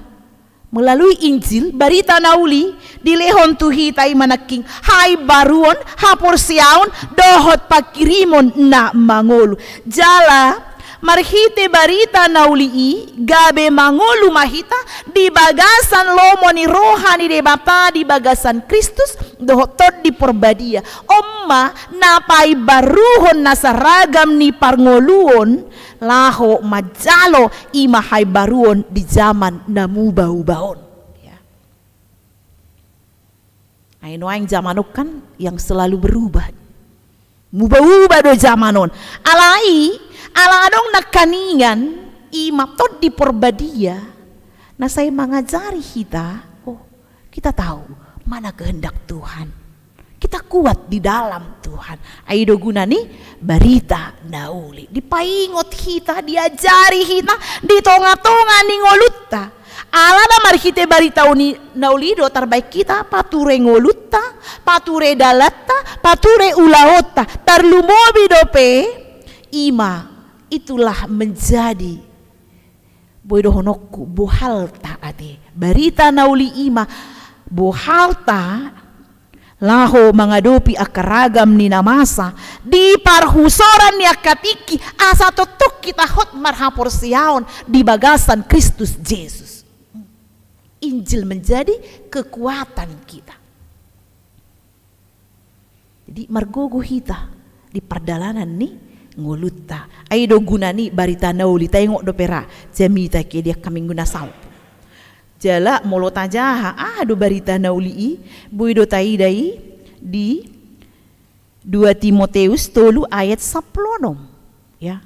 melalui Injil, barita na uli, dilehon tu hita i ma nangkin haimbaruon, haporseaon, dohot pangkirimon na mangolu. Jala marhite barita na uli i, gabe mangolu ma hita di bagasan lomo ni roha ni Debata di bagasan Kristus dohot Tondi Porbadia. On ma na paimbaruhon nasa ragam ni parngoluon laho manjalo i ma haimbaruon di jaman na muba-uba on. Ya. Ai nuaeng jaman on kan yang selalu berubah. Muba-uba do jaman on. Alai, ala adong nangkaningan i ma Tondi Porbadia na sai mangajari hita, oh, kita tahu mana kehendak Tuhan. Kita kuat di dalam Tuhan. Ai do guna ni barita na uli. Dipaingot hita, diajari hita di tonga-tonga ni ngolunta. Alana marhite barita uli, na uli do tarbaen hita pature ngolunta, pature dalanta, pature ulaonta. Tarlumobi dope i ma, itulah menjadi, boi dohononku, bohalta ate. Barita na uli i ma bohalta laho mangadopi angka ragam ni na masa di parhusoran ni angka tingki, asa tongtong hita hot marhaporseaon di bagasan Kristus Jesus. Injil menjadi kekuatan kita. Jadi margogo hita di pardalanan ni ngolunta. Ai do guna ni barita na uli, taingot dope ra jamita ke di angka minggu na salpu. Jala molo tajaha aha do barita na uli i, boi do taida i di dua Timoteus tolu ayat sampulu onom. Ya.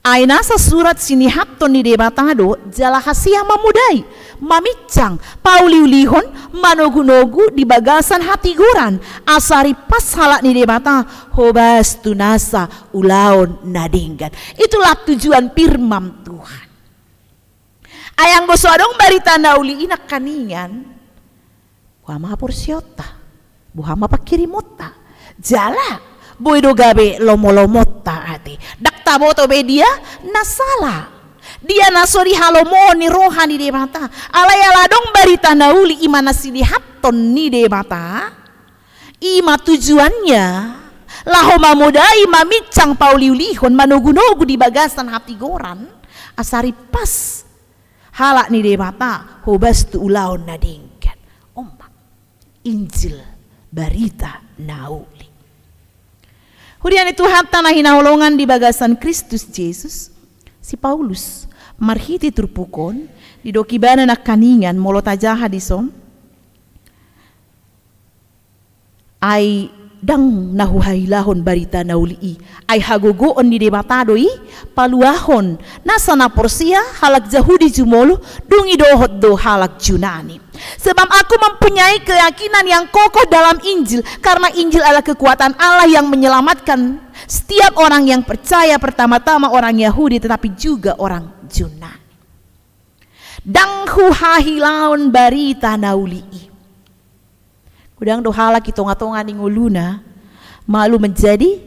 Ai nasa surat sinihathon ni Debata do, jala hasea mamodai, maminsang, pauliulihon, manogunogu di bagasan hatigoran, asa ripas halak ni Debata, hobas tu nasa ulaon na denggan. Itulah tujuan firman Tuhan. Ai anggo so adong barita na uli i nangkaningan, boha ma haporseaonta, boha ma pangkirimonta. Jala, boi do gabe lomolomonta ate. Ndang taboto be dia na sala. Dia na so dihalomohon ni roha ni Debata. Alai ala adong barita na uli i ma na sinihathon ni Debata. I ma tujuannya, laho mamodai, maminsang, pauliulihon, manogunogu di bagasan hatigoran, asa ripas halak ni Debata, hobas tu ulaon na denggan. On ma Injil, barita na uli. Huria ni Tuhanta na hinaholongan di bagasan Kristus Jesus, si Paulus, marhite turpuk on, didok ibana nangkaningan molo tajaha dison, ai ndang na huhailahon barita na uli i, ai hagogoon ni Debata do i paluahon nasa na porsea, halak Jahudi jumolo, dung i dohot do halak Junani. Sebab aku mempunyai keyakinan yang kokoh dalam Injil, karena Injil adalah kekuatan Allah yang menyelamatkan setiap orang yang percaya, pertama-tama orang Yahudi, tetapi juga orang Junani. Ndang huhailahon barita na uli i. Godang do halak i tongatonga ni ngoluna, malu menjadi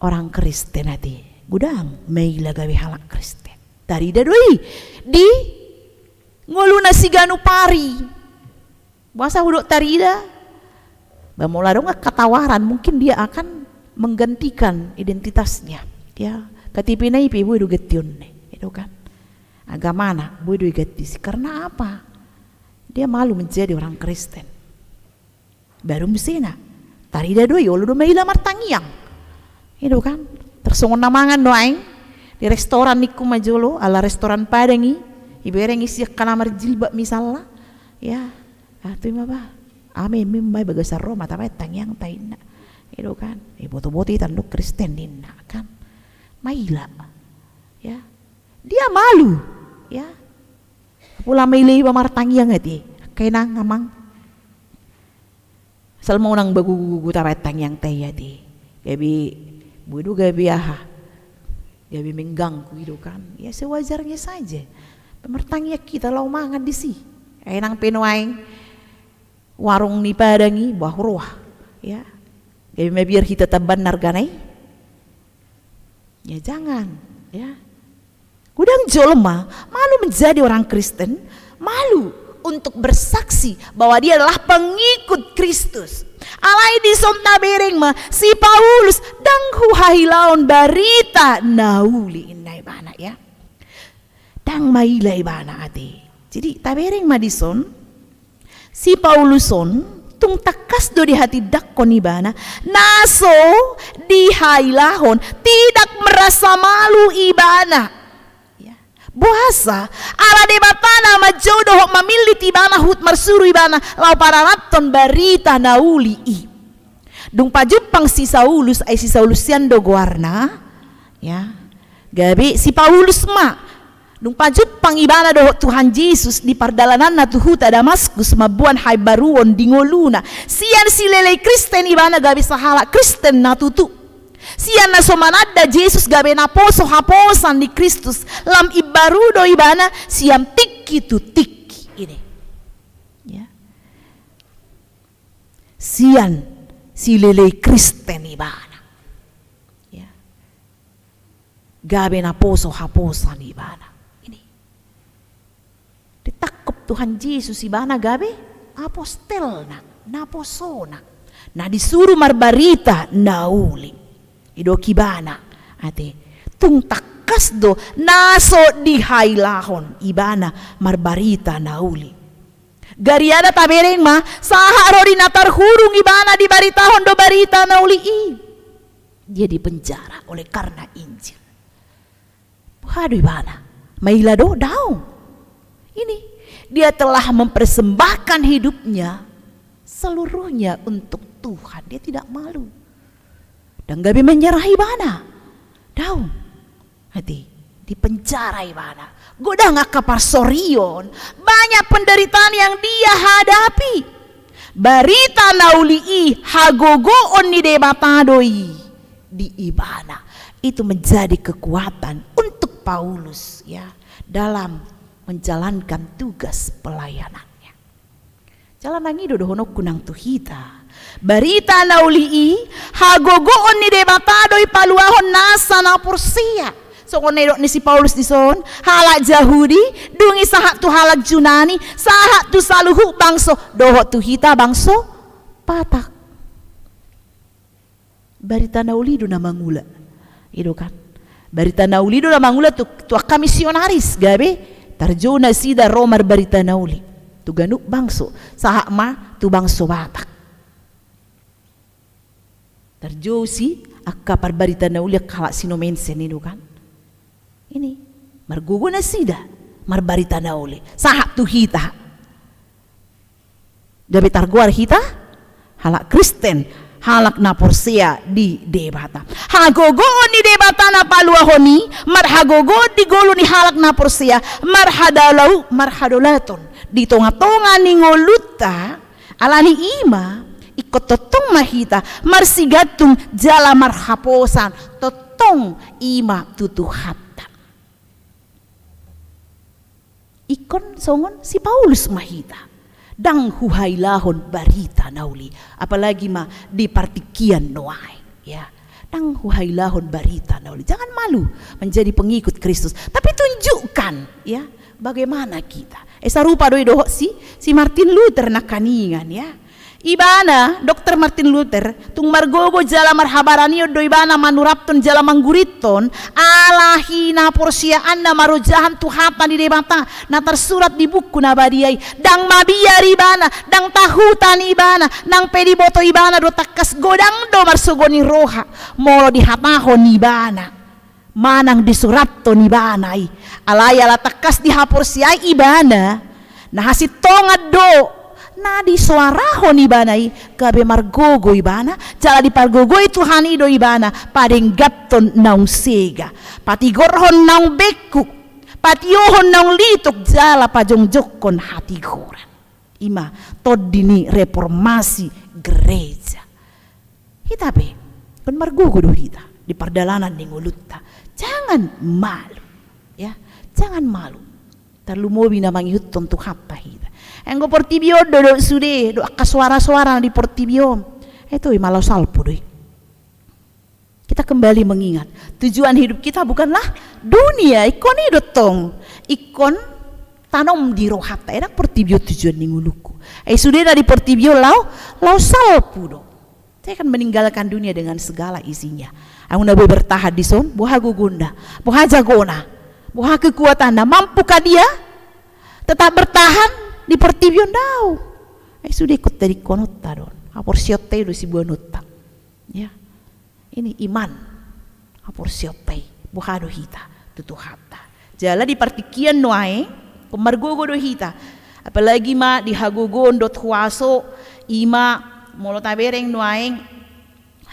orang Kristen ate. Godang maila gabe halak Kristen. Tarida do i di ngoluna siganup ari. Boasa hudok tarida? Bah, molo adong angka tawaran, mungkin dia akan menggantikan identitasnya. Ya, K T P-na i pe boi do gantionna, i do kan? Agamana boi do iganti. Karena apa? Dia malu menjadi orang Kristen. Baru musena, tarida do i, olo do maila martangiang. I do kan? Tarsongon na mangan do aeng di restoran, ningku ma jolo, ala restoran Padang i, ibereng i sian angka na marjilbab misalna. Ya, ah, tu i ma bah. Amen, amen, bah, bagasan ro ma tabaen tangiangta, inna. I do kan? Eh, boto-boto i tandok Kristen ninna kan. Maila. Ya. Dia malu. Ya. Pola maila iba martangiang ate. Angka inang amang. Asal ma unang bagugu-gugu tabaen tangiangta i ate. Gabe, boi do gabe aha. Gabe mengganggu i do kan. Ya sewajarnya saja. Martangiang hita laho mangan disi. Ai nang pe nuaeng warung ni Padang i, bah, roa. Ya. Gabe mabiar hita tambahan argana i. Ya jangan, ya. Godang jolma malu menjadi orang Kristen, malu untuk bersaksi bahwa dia adalah pengikut Kristus. Alai dison tabereng ma, si Paulus, ndang huhahilahon barita na uli, ninna ibana, ya. Ndang maila ibana ate. Jadi tabereng ma dison, si Paulus on tung tangkas do dihatindangkon ibana, na so dihailahon, tidak merasa malu ibana. Ya. Boasa? Ala Debata na manjou dohot mamillit ibana, huhut marsuru ibana laho pararathon barita na uli i. Dung pajumpang si Saulus, ai si Saulus sian do goarna, ya. Gabe si Paulus ma. Dung pajumpang ibana dohot Tuhan Jesus di pardalananna tu huta Damaskus mamboan haimbaruon di ngoluna. Sian silelei Kristen ibana gabe sahalak Kristen na tutu. Sian na so mananda Jesus gabe naposo haposan ni Kristus. Lam imbaru do ibana sian tingki tu tingki. Ini. Ya. Sian silelei Kristen ibana. Ya. Gabe naposo haposan ibana. Ini. Ditangkop Tuhan Jesus ibana gabe apostelna, naposona. Na disuru marbarita na uli. Didok ibana, ate, tung tangkas do na so dihailahon ibana marbarita na uli. Gariada tabereng ma, sahat ro di na tarhurung ibana dibaritahon do barita na uli i. Dia dipenjara oleh karena Injil. Boha do ibana? Maila do? Daong. Ini, dia telah mempersembahkan hidupnya seluruhnya untuk Tuhan. Dia tidak malu. Ndang gabe menyerah ibana. Daong. Ate, dipenjara ibana. Godang angka parsorion, banyak penderitaan yang dia hadapi. Barita na uli i hagogoon ni Debata do i di ibana. Itu menjadi kekuatan untuk Paulus, ya, dalam menjalankan tugas pelayanannya. Jala nang i do dohononku nang tu hita. Barita na uli i hagogoon ni Debata do i paluahon nasa na porsea. Songon na nidok ni si Paulus dison, halak Jahudi, dung i sahat tu halak Junani, sahat tu saluhut bangso, dohot tu hita bangso Batak. Barita na uli do na mangula. I do kan? Barita na uli do na mangula tu, tu angka misionaris, gabe tarjou nasida ro marbarita na uli tu ganup bangso, sahat ma tu bangso Batak. Tarjou si angka parbarita na uli angka halak Sinomense, i do kan? Ini, margogo nasida marbarita na uli sahat tu hita. Gabe targoar hita halak Kristen, halak na porsea di Debata. Hagogoon ni Debata na paluahon i, marhagogoon di ngolu ni halak na porsea, marhadaola-, marhadaulaton di tonga-tonga ni ngolunta. Alani i ma, ingkon tongtong ma hita marsigantung jala marhaposan, tongtong i ma tu Tuhanta. Ingkon songon si Paulus ma hita. Ndang huhailahon barita na uli. Apalagi ma di partingkian nuaeng, ya. Ndang huhailahon barita na uli. Jangan malu menjadi pengikut Kristus. Tapi tunjukkan, ya, bagaimana kita. Eh, sarupa do i dohot si, si Martin Luther nangkiningan, ya. Ibana, Dokter Martin Luther, tung margogo jala marhabaranion do ibana manuraphon jala manggurithon ala hinaporseaanna marojahan tu hata ni Debata na tarsurat di buku na badia i. Ndang mabiar ibana, ndang tahutan ibana, nang pe diboto ibana do tangkas godang do marsogo ni roha molo dihatahon ibana manang disurathon ibana i. Alai ala tangkas dihaporseai ibana, na hasintongan do, Na disoarahon ibana i gabe margogo ibana, jala dipargogoi Tuhan i do ibana, padengganhon naung sega, patigorhon naung bengkuk, patiohon naung lituk, jala pajongjongkon hatigoran. I ma tondi ni reformasi gereja. Hita pe ingkon margogo do hita di pardalanan ni ngolunta. Jangan malu, ya, jangan malu. Tarlumobi na mangihuthon Tuhanta hita. Anggo portibi on do, do sude, do angka soara-soara na di portibi on. Ai tu i ma laho salpu do i. Kita kembali mengingat, tujuan hidup kita bukanlah dunia. Ingkon i do tong, ingkon tanom di rohanta, ai ndang portibi on tujuan ni ngolungku. Ai sude na di portibi on laho, laho salpu do. Saya akan meninggalkan dunia dengan segala isinya. Ai molo na boi bertahan dison, boha gogona, boha jagona, boha kekuatanna, mampukah dia tetap bertahan di portibi on? Daong. Ai sude ingkon tadingkononta do on, haporseaonta i do siboanonta. Ya. Ini iman, haporseaonta i, boha do hita tu Tuhanta. Jala di partingkian nuaeng, ingkon margogo do hita. Apalagi ma di hagogoon dohot huaso, i ma molo tabereng nuaeng,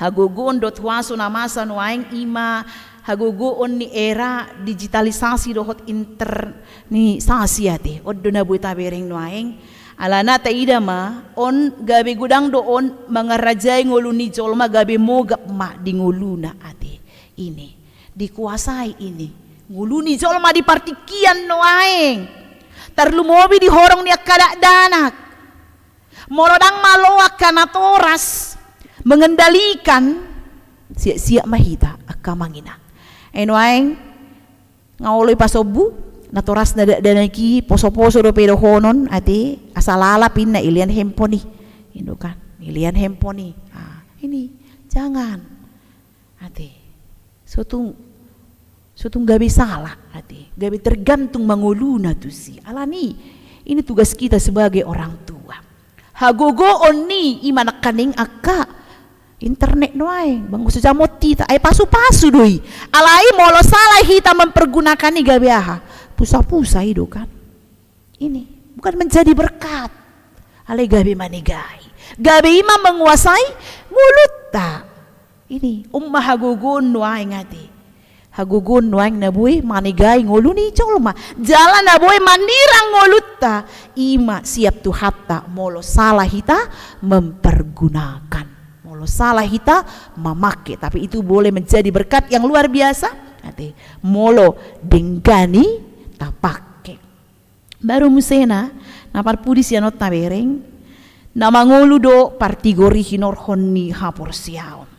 hagogoon dohot huaso na masa nuaeng, i ma hagogoon ni era digitalisasi dohot internetisasi ate. On do na boi tabereng nuaeng. Alana taida ma, on gabe godang do on mangarajai ngolu ni jolma, gabe mogap ma di ngoluna ate. Ini, dikuasai ini ngolu ni jolma di partingkian nuaeng. Tarlumobi di horong ni angka dakdanak. Molo ndang malo angka natoras mengendalikan, siak-siak ma hita angka amang inang. Ai nuaeng, nga olo i pasombu, natorasna dakdanak i poso-poso dope dohonon ate, asa lalap inna ilean handphone i. I do kan, ilean handphone i. Ah, ini, jangan. Ate. So tung, so tung gabe sala, ate. Gabe tergantung ma ngoluna tusi. Alani, ini tugas kita sebagai orang tua. Hagogoon ni i ma nangkaning angka internet nuaeng, anggo so jamot hita, ai pasu-pasu do i. Alai molo sala hita mempergunakan i gabe aha? Pusa-pusa i do kan. Ini bukan menjadi berkat. Alai gabe manegai. Gabe i ma menguasai ngolunta. Ini, on ma hagogoon nuaeng ate. Hagogoon nuaeng na boi manegai ngolu ni jolma. Jala na boi manirang ngolunta. I ma siap Tuhanta molo sala hita mempergunakan. Molo sala hita mamake. Tapi itu boleh menjadi berkat yang luar biasa. Ate, molo denggan i tapake. Baru musena, na parpudi sian on tabereng, na mangolu do partigor i hinorhon ni haporseaon.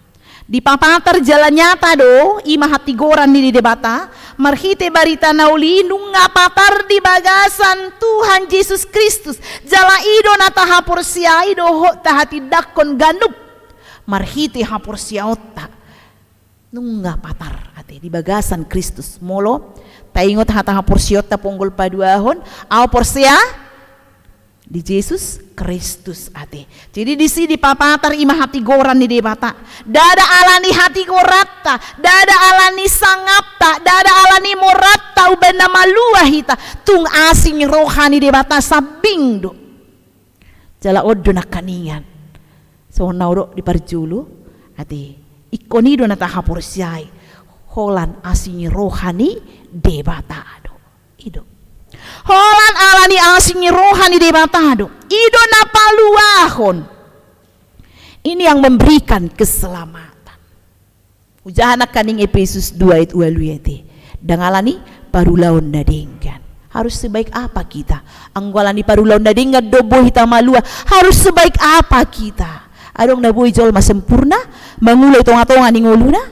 Dipapatar jala nyata do, i ma hatigoran ni Debata, marhite barita na uli i nunga patar di bagasan Tuhan Jesus Kristus, jala i do na tahaporseai dohot tahatindangkon ganup, marhite haporseaonta. Nunga patar, ate, di bagasan Kristus. Molo taingot hata haporseaonta ponggol paduahon, au porsea di Jesus Kristus, ate. Jadi disi dipapatar i ma hatigoran ni Debata. Ndada alani hatigoranta, ndada alani sangapta, ndada alani moranta umbahen na malua hita, tung asing roha ni Debata sambing do. Jala on do nangkaningan. Songon na hudok di parjolo, ate, ingkon i do na tahaporseai. Holan asing roha ni Debata do. I do. Holan alani asing roha ni Debata do. I do na paluahon. Ini yang memberikan keselamatan. Hujaha nangkaning Efesus dua ayat ualu i, ate. Ndang alani parulaon na denggan. Harus sebaik apa kita? Anggo alani parulaon na denggan do boi hita malua, harus sebaik apa kita? Adong na boi jolma sempurna mangula i tonga-tonga ni ngoluna?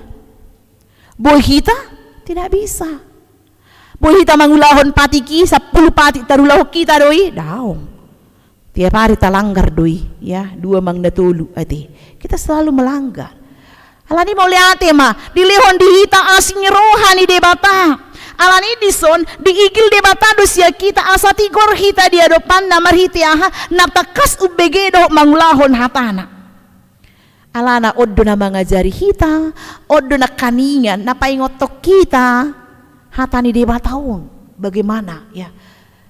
Boi hita? Tidak bisa. Boi hita mangulahon patik i, sampulu patik tarulahon hita do i? Daong. Tiap ari talanggar do i, ya, dua manang na tolu, ate. Kita selalu melanggar. Alani mauliate ma, dilehon di hita asing roha ni Debata. Alani dison, diigil Debata do sian hita asa tigor hita di adopanna marhite aha, na tangkas umbege dohot mangulahon hatana. Alana on do na mangajari hita, on do nangkaningan na paingothon hita hata ni Debata on. Bagaimana, ya?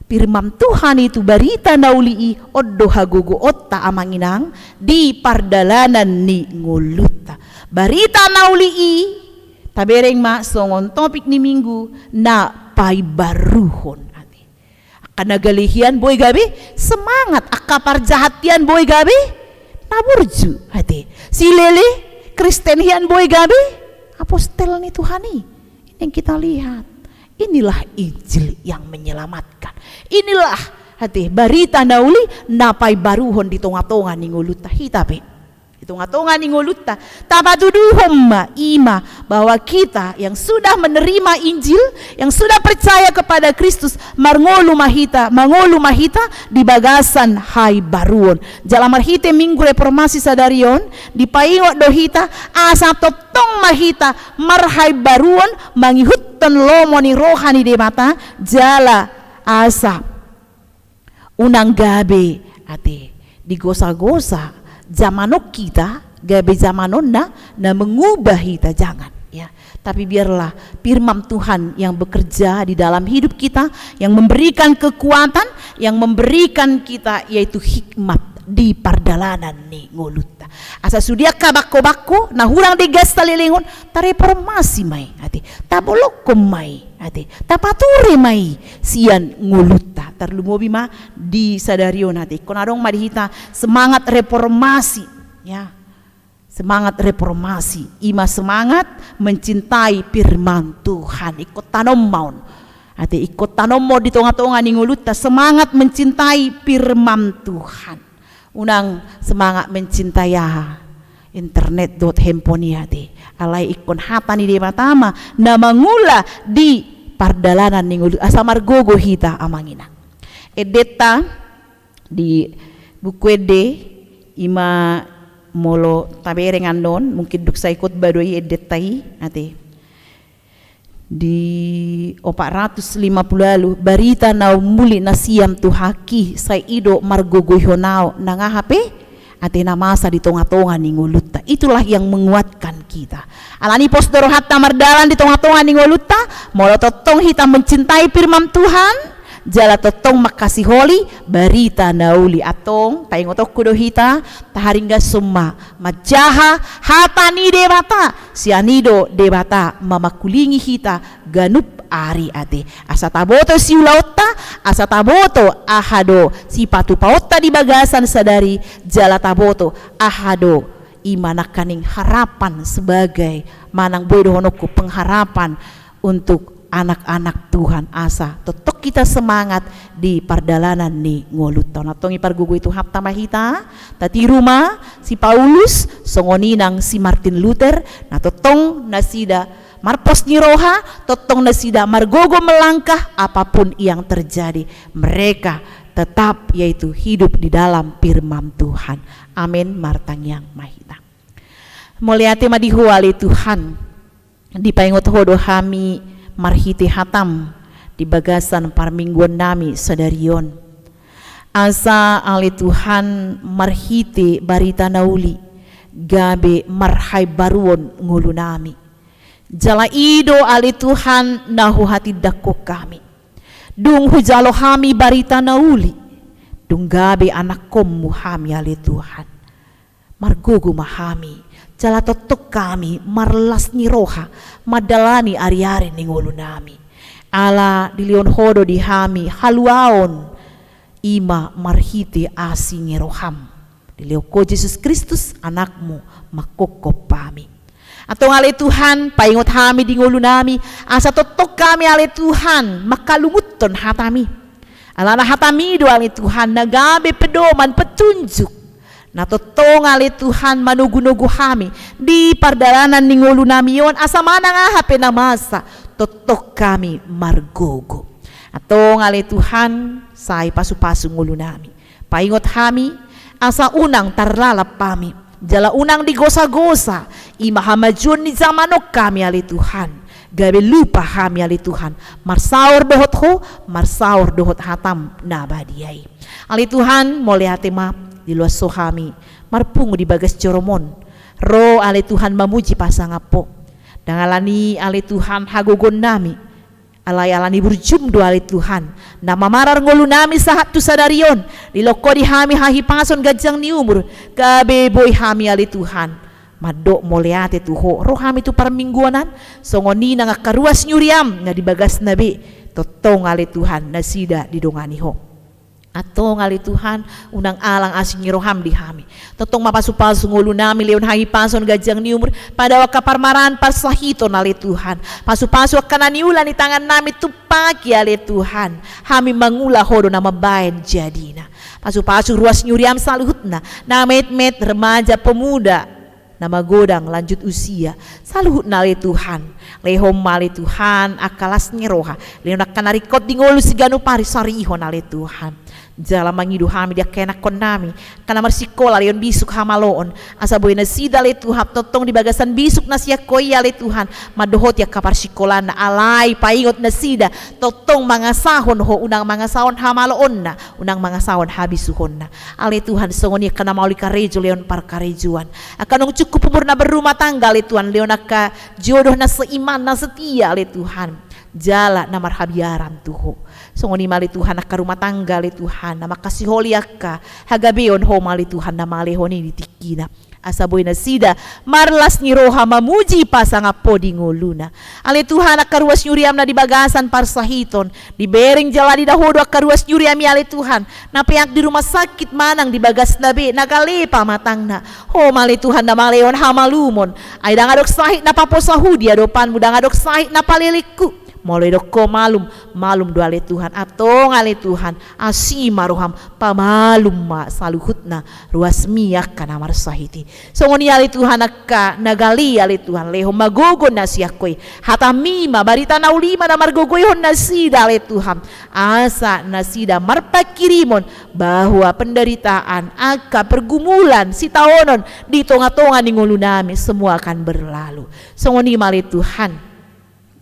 Firman Tuhan i tu barita na uli i, on do hagogoonta amang inang di pardalanan ni ngolunta. Barita na uli i, tabereng ma songon topik ni minggu, na paimbaruhon, ate. Angka na gale hian boi gabe semangat, angka parjahat hian boi gabe na burju, ate. Silele Kristen hian boi gabe apostel ni Tuhan i. Ini yang kita lihat. Inilah Injil yang menyelamatkan. Inilah, ate, barita na uli na paimbaruhon di tonga-tonga ni ngolunta. Hita pe, di tonga-tonga ni ngolunta, tapatuduhon ma, i ma, bahwa kita yang sudah menerima Injil, yang sudah percaya kepada Kristus, marngolu ma hita, mangolu ma hita di bagasan haimbaruon. Jala marhite Minggu Reformasi sadari on, dipaingot do hita, asa tongtong ma hita marhaimbaruon, mangihuthon lomo ni roha ni Debata, jala asa unang gabe, ate, digosa-gosa jaman on hita, gabe jaman on na, na mengubah hita, jangan, ya. Tapi biarlah firman Tuhan yang bekerja di dalam hidup kita, yang memberikan kekuatan, yang memberikan kita, yaitu hikmat di pardalanan ni ngolunta. Asa sude angka bangko-bangko na hurang denggan saleleng on, tareformasi ma i, ate, tabolongkon ma i, ate, tapature ma i sian ngolunta. Tarlumobi ma di sadari on, ate, ingkon adong ma di hita semangat reformasi, ya. Semangat reformasi, i ma semangat mencintai firman Tuhan. Ingkon tanom ma on, ate, ingkon tanom ma on di tonga-tonga ni ngolunta semangat mencintai firman Tuhan. Unang semangat mencintai aha, internet dohot handphone i, ate. Alai ingkon hata ni Debata ma na mangula di pardalanan ni ngolu, asa margogo hita amang inang. Endenta di Buku Ende, i ma molo tabereng annon, mungkin dung sai khotbah do i endenta i, ate. Di opat ratus lima puluh ualu, barita na umuli nasiam tu haki, sai i do margogoihon ahu nang aha pe, ate, na masa di tonga-tonga ni ngolunta. Itulah yang menguatkan kita. Alani pos do rohanta mardalan di tonga-tonga ni ngolunta, molo tongtong hita mencintai firman Tuhan, jala tongtong mangkasiholi barita na uli. Antong, taingotonku do hita, taharinggashon ma manjaha hata ni Debata, sian i do Debata mamangkulingi hita ganup ari, ate. Asa taboto siulaonta, asa taboto aha do sipatupaonta di bagasan sadari, jala taboto aha do i ma nangkaning harapan sebagai, manang boi dohononku, pengharapan untuk anak-anak Tuhan. Asa tongtong hita semangat di pardalanan ni ngolunta on. Antong ipargogoi Tuhanta ma hita, tatiru ma si Paulus, songon i nang si Martin Luther, na tongtong nasida marpos ni roha, tongtong nasida margogo melangkah, apapun yang terjadi, mereka tetap, yaitu hidup di dalam firman Tuhan. Amen. Martangiang ma hita. Mauliate ma di Ho ale Tuhan, dipaingot Ho do hami marhite hatam di bagasan parmingguon nami sadari on. Asa ale Tuhan marhite barita na uli, gabe marhaimbaruon ngolu nami. Jala i do ale Tuhan na huhatindangkon hami. Dung hujalo hami barita na uli, dung gabe anakkonmu hami ale Tuhan. Margogo ma hami, jala tongtong hami marlas ni roha mandalani ari-ari ni ngolu nami. Ala dilehon Ho do di hami haluaon, i ma marhite asi ni roham. Dilehon Ho Jesus Kristus, Anakmu, mangkophop hami. Antong ale Tuhan, paingot hami di ngolu nami, asa tongtong hami ale Tuhan mangkalungunhon hatami. Alana hatami do ale Tuhan na gabe pedoman, petunjuk, na tongtong ale Tuhan manogu-nogu hami di pardalanan ni ngolu nami on, asa manang aha pe na masa, tongtong hami margogo. Antong ale Tuhan, sai pasu-pasu ngolu nami. Paingot hami, asa unang tarlalap hami, jala unang digosa-gosa i ma hamajuon ni jaman on hami ale Tuhan. Gabe lupa hami ale Tuhan marsaor dohot Ho, marsaor dohot hatam na badia i. Ale Tuhan, mauliate ma, diloas Ho hami marpungu di bagas joroM on, ro ale Tuhan mamuji pasangap Ho. Ndang alani ale Tuhan hagogoon nami, Alai ala ni burjum do ale Tuhan, na mamarar ngolunami sahat tu sadari on, dilehon Ho di hami hahipason ganjang ni umur, gabe boi hami ale Tuhan mandok mauliate tu Ho. Ro hami tu parmingguan an, songon i nang angka ruas ni huriaM na di bagasna be, tongtong ale Tuhan nasida didongani Ho. Antong ale Tuhan, unang alang asi ni rohaM di hami. Tongtong ma pasupasu ngolunami, lehon hahipason ganjang ni umur, padao angka parmaraan parsahiton ale Tuhan. Pasupasu angka na niula ni tangannami, tumpaki ale Tuhan. Hami mangula, Ho do na mambahen jadina. Pasupasu ruas ni huriaM saluhutna, na metmet, remaja, pemuda, na magodang, lanjut usia, saluhutna ale Tuhan. Lehon ma ale Tuhan angka las ni roha, lehon angka na ringkot di ngolu siganup ari, sarihon ale Tuhan. Jala mangido hami di angka ianakkonnami, angka na marsikola, lehon bisuk hamaloon, asa boi nasida ale Tuhan tongtong di bagasan bisuk na sian Ho i ale Tuhan, mandohoti angka parsikolaanna. Alai paingot nasida, tongtong mangasahon Ho, unang mangasahon hamaloonna, unang mangasahon habisuhonna. Ale Tuhan, songon i angka na mauli karejo, lehon parkarejoan. Angka naung cukup umurna berrumah tangga ale Tuhan, lehon angka jodoh na seiman, na setia ale Tuhan, jala na marhabiaran tu Ho. Songon i ma ale Tuhan angka rumah tangga ale Tuhan, na mangkasiholi angka hagabeon, Ho ma ale Tuhan na mangalehon i di tingkina, asa boi nasida marlas ni roha mamuji pasangap Ho di ngoluna. Ale Tuhan, angka ruas ni huriaM na di bagasan parsahiton, dibereng jala dida Ho do angka ruas ni huriaM i ale Tuhan, na peak di rumah sakit manang di bagasna be, na gale pamatangna. Ho ma ale Tuhan na mangalehon hamalumon. Ai ndang adong sahit na paposa Hu di adopanMu, ndang adong sahit na paleleng Hu. Molo didok Ho malum, malum do ale Tuhan. Antong ale Tuhan, asi ma rohaM, pamalum ma saluhutna ruasMi angka na marsahit i. Songon i ale Tuhan angka na gale i ale Tuhan, lehon ma gogo na sian Ho i. HataMi ma, barita na uli ma na margogoihon nasida ale Tuhan, asa nasida marpanghirimon bahwa penderitaan, angka pergumulan sitaonon di tonga-tonga ni ngolunami, semua akan berlalu. Songon i ma ale Tuhan,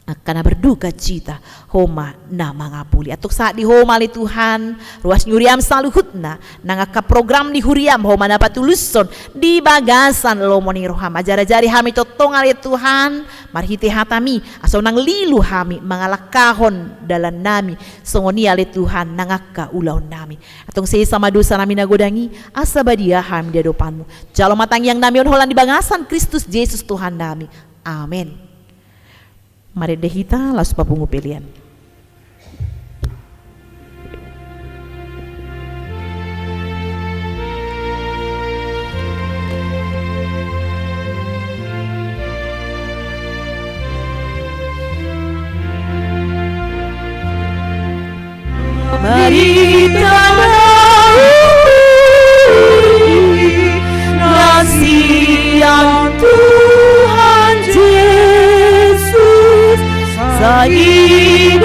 angka na berduka cita, Ho ma na mangapuli. Antong sahat di Ho ma ale Tuhan ruas ni huriaM saluhutna, nang angka program ni huriaM, Ho ma na patulushon di bagasan lomo ni rohaM. Ajar-ajari hami tongtong ale Tuhan marhite hataMi, asa unang lilu hami mangalangkahon dalannami, songon i ale Tuhan nang angka ulaonnami. Antong sesa ma dosanami na godang i, asa badia hami di adopanMu. Jalo ma tangiangnami on holan di bagasan Kristus Jesus Tuhannami. Amen. Marende hita laos papungu pelean. Barita na uli na sian Tuhan Jesus, sai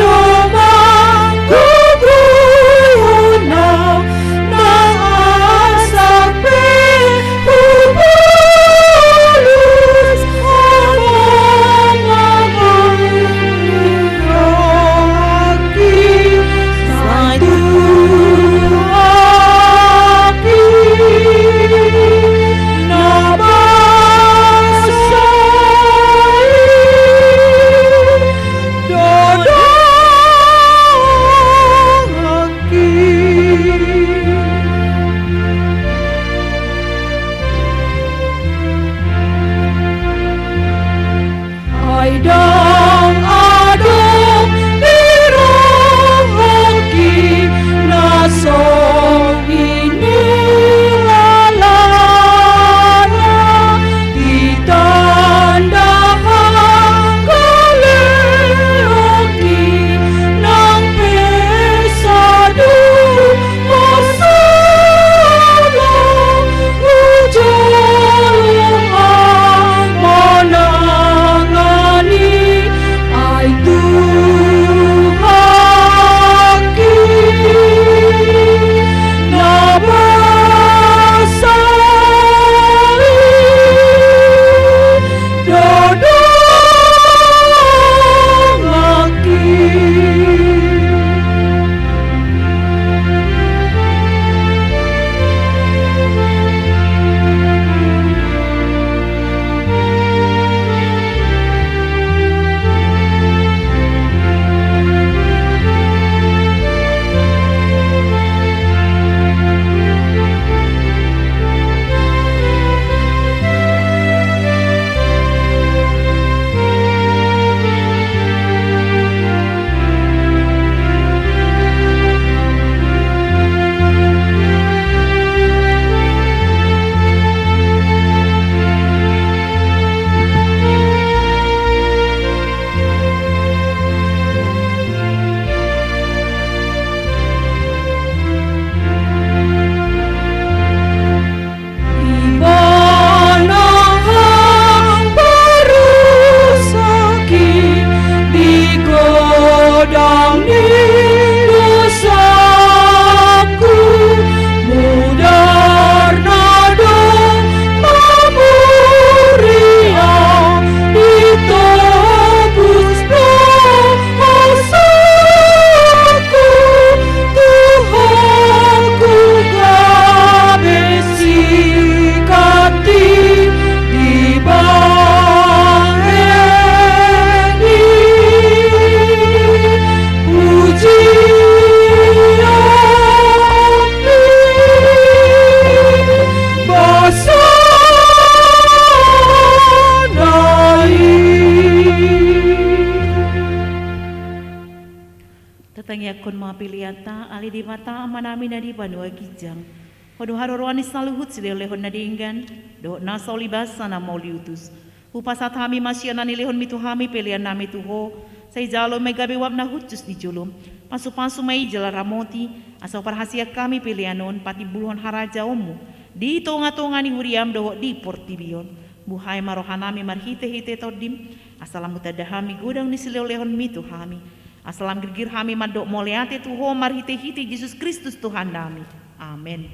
Kon ma peleanta, ale Debata Amanami na di banua ginjang. Ho do haroroan ni saluhut silehonlehon na denggan, dohot nasa ulibasa na mauliutus. Hupasahat hami ma sian na nilehonmi tu hami peleannami tu Ho, sai jalo ma i gabe uap na hushus di jolom. Pasupasu ma i jala ramoti, asa huparhaseang hami pelean on patimbulhon harajaonmu di tongatonga ni huriam dohot di portibi on. Buhai ma rohanami marhitehite Tondim, asa lam hutanda hami godang ni silehonlehonmi tu hami. Asa lam girgir hami mandok mauliate tu Ho marhitehite Jesus Kristus Tuhannami. Amen.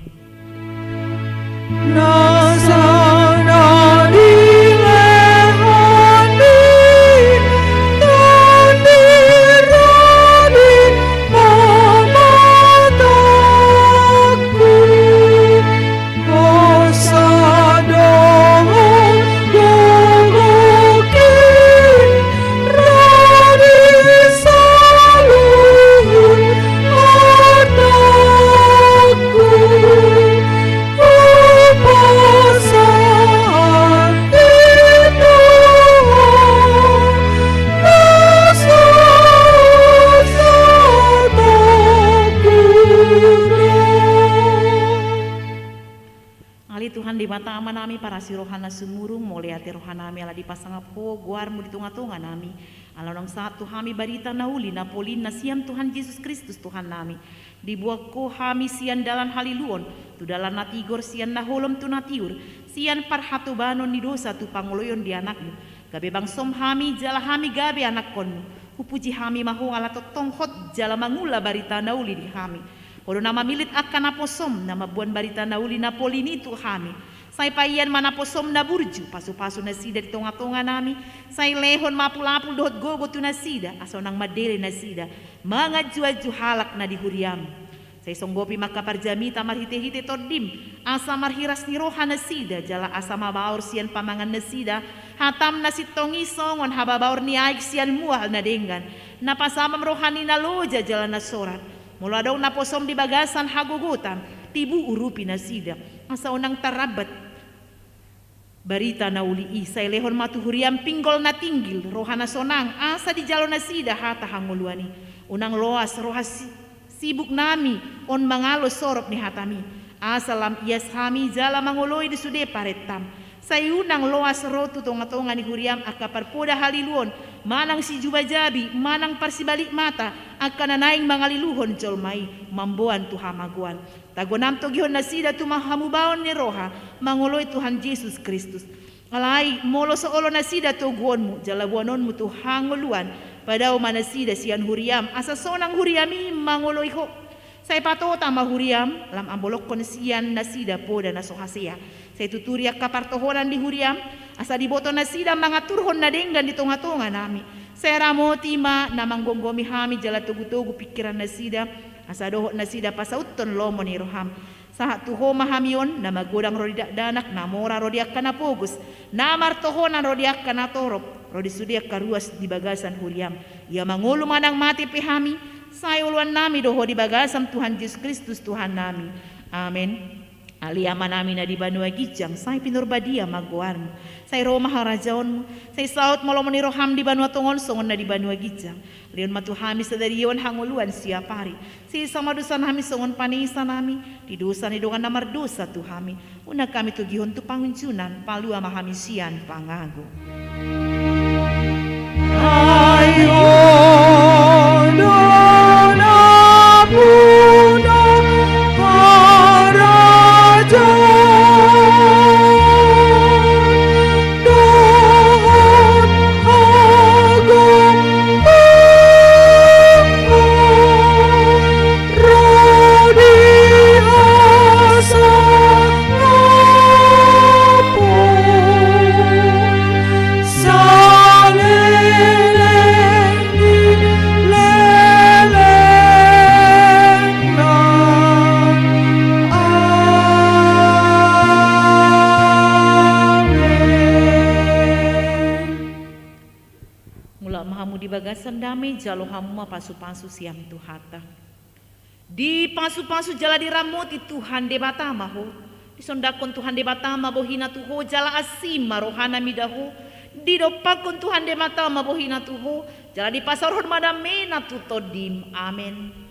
Ale Tuhan Debata Amanami parasi roha na sumurung, mauliate rohanami ala dipasangap Ho goarmu di tongatonganami. Ala unang sahat tu hami barita na uli na polin na sian Tuhan Jesus Kristus Tuhannami. Dibuat Ho hami sian dalan haliluon tu dalan na tigor, sian na holom tu na tiur, sian parhatobanon ni dosa tu pangoloion di Anakmu. Gabe bangsom hami jala hami gabe anakkonmu. Hupuji hami ma Ho ala tongtong hot jala mangula barita na uli di hami. Ho do na mamillit angka naposom na mamboan barita na uli na polin i tu hami. Sai paian ma naposom na burju, pasupasu nasida di tongatonganami. Sai lehon ma apulapul dohot gogo tu nasida, asa unang mandele nasida manganjuanju halak na di huriam. Sai songgopi ma angka parjamita marhitehite Tondim, asa marhiras ni roha nasida jala asa mabaor sian pamangan nasida hatam na sintong i songon hababaor ni aek sian mual na denggan, na pasabam roha ni na loja jala na sorat. Molo adong naposom di bagasan hagogotan, tibu urupi nasida, asa unang tarambat barita na uli i. Sai lehon ma tu huriam pinggol na tinggil, roha na sonang, asa dijalo nasida hata hangoluan i. Unang loas roha si-, sibuknami on mangalo sorop ni hatami, asa lam ias hami jala mangoloi di sude parentam. Sai unang loas ro tu tongatonga ni huriam angka parpoda haliluon, manang sijubajabi, manang parsibalik mata, angka na naeng mangaliluhon jolma i mamboan tu hamagoan. Tagonam togihon nasida tu ma-, hamubaon ni roha mangoloi Tuhan Jesus Kristus. Alai molo so olo nasida toguonmu jala boanonmu tu hangoluan, padao ma nasida sian huriam, asa sonang huriam i mangoloi Ho. Sai patota ma huriam lam ambolongkon sian nasida poda na so hasea. Sai tuturi angka partohonan di huriam, asa diboto nasida mangaturhon na denggan di tongatonganami. Sai ramoti ma na manggomgomi hami jala togutogu pingkiran nasida, asa dohot nasida pasauthon lomo ni roham. Sahat tu Ho ma hami on, na magodang ro di dakdanak, na mora ro di angka na pogos, na martohonan ro di angka na torop, ro di sude angka ruas di bagasan huriam. Ia mangolu manang mate pe hami, sai oloannami do Ho di bagasan Tuhan Jesus Kristus Tuhannami. Amen. Ale Amanami na di banua ginjang, sai pinarbadia ma goarmu. Sai ro ma harajaonmu, sai saut ma lomo ni roham di banua tonga on songon na di banua ginjang. Lehon ma tu hami sadari on hangoluan siapari. Sesa ma dosanami songon panesanami di dosa ni dongan na mardosa tu hami. Unang hami togihon tu pangunjunan, palua ma hami sian pangago. Ai Ho do nampuna harajaon dohot hagombason. Ro di hasangapon saleleng ni lelengna. Amen. Mulak ma hamu di bagasan dame, jalo hamu ma pasupasu sian Tuhanta. Dipasupasu jala diramoti Tuhan Debata ma ho. Disondangkon Tuhan Debata ma bohina tu ho jala asi ma rohana mida ho. Didompakkon Tuhan Debata ma bohina tu ho jala dipasaorhon ma damena tu tondim. Amen.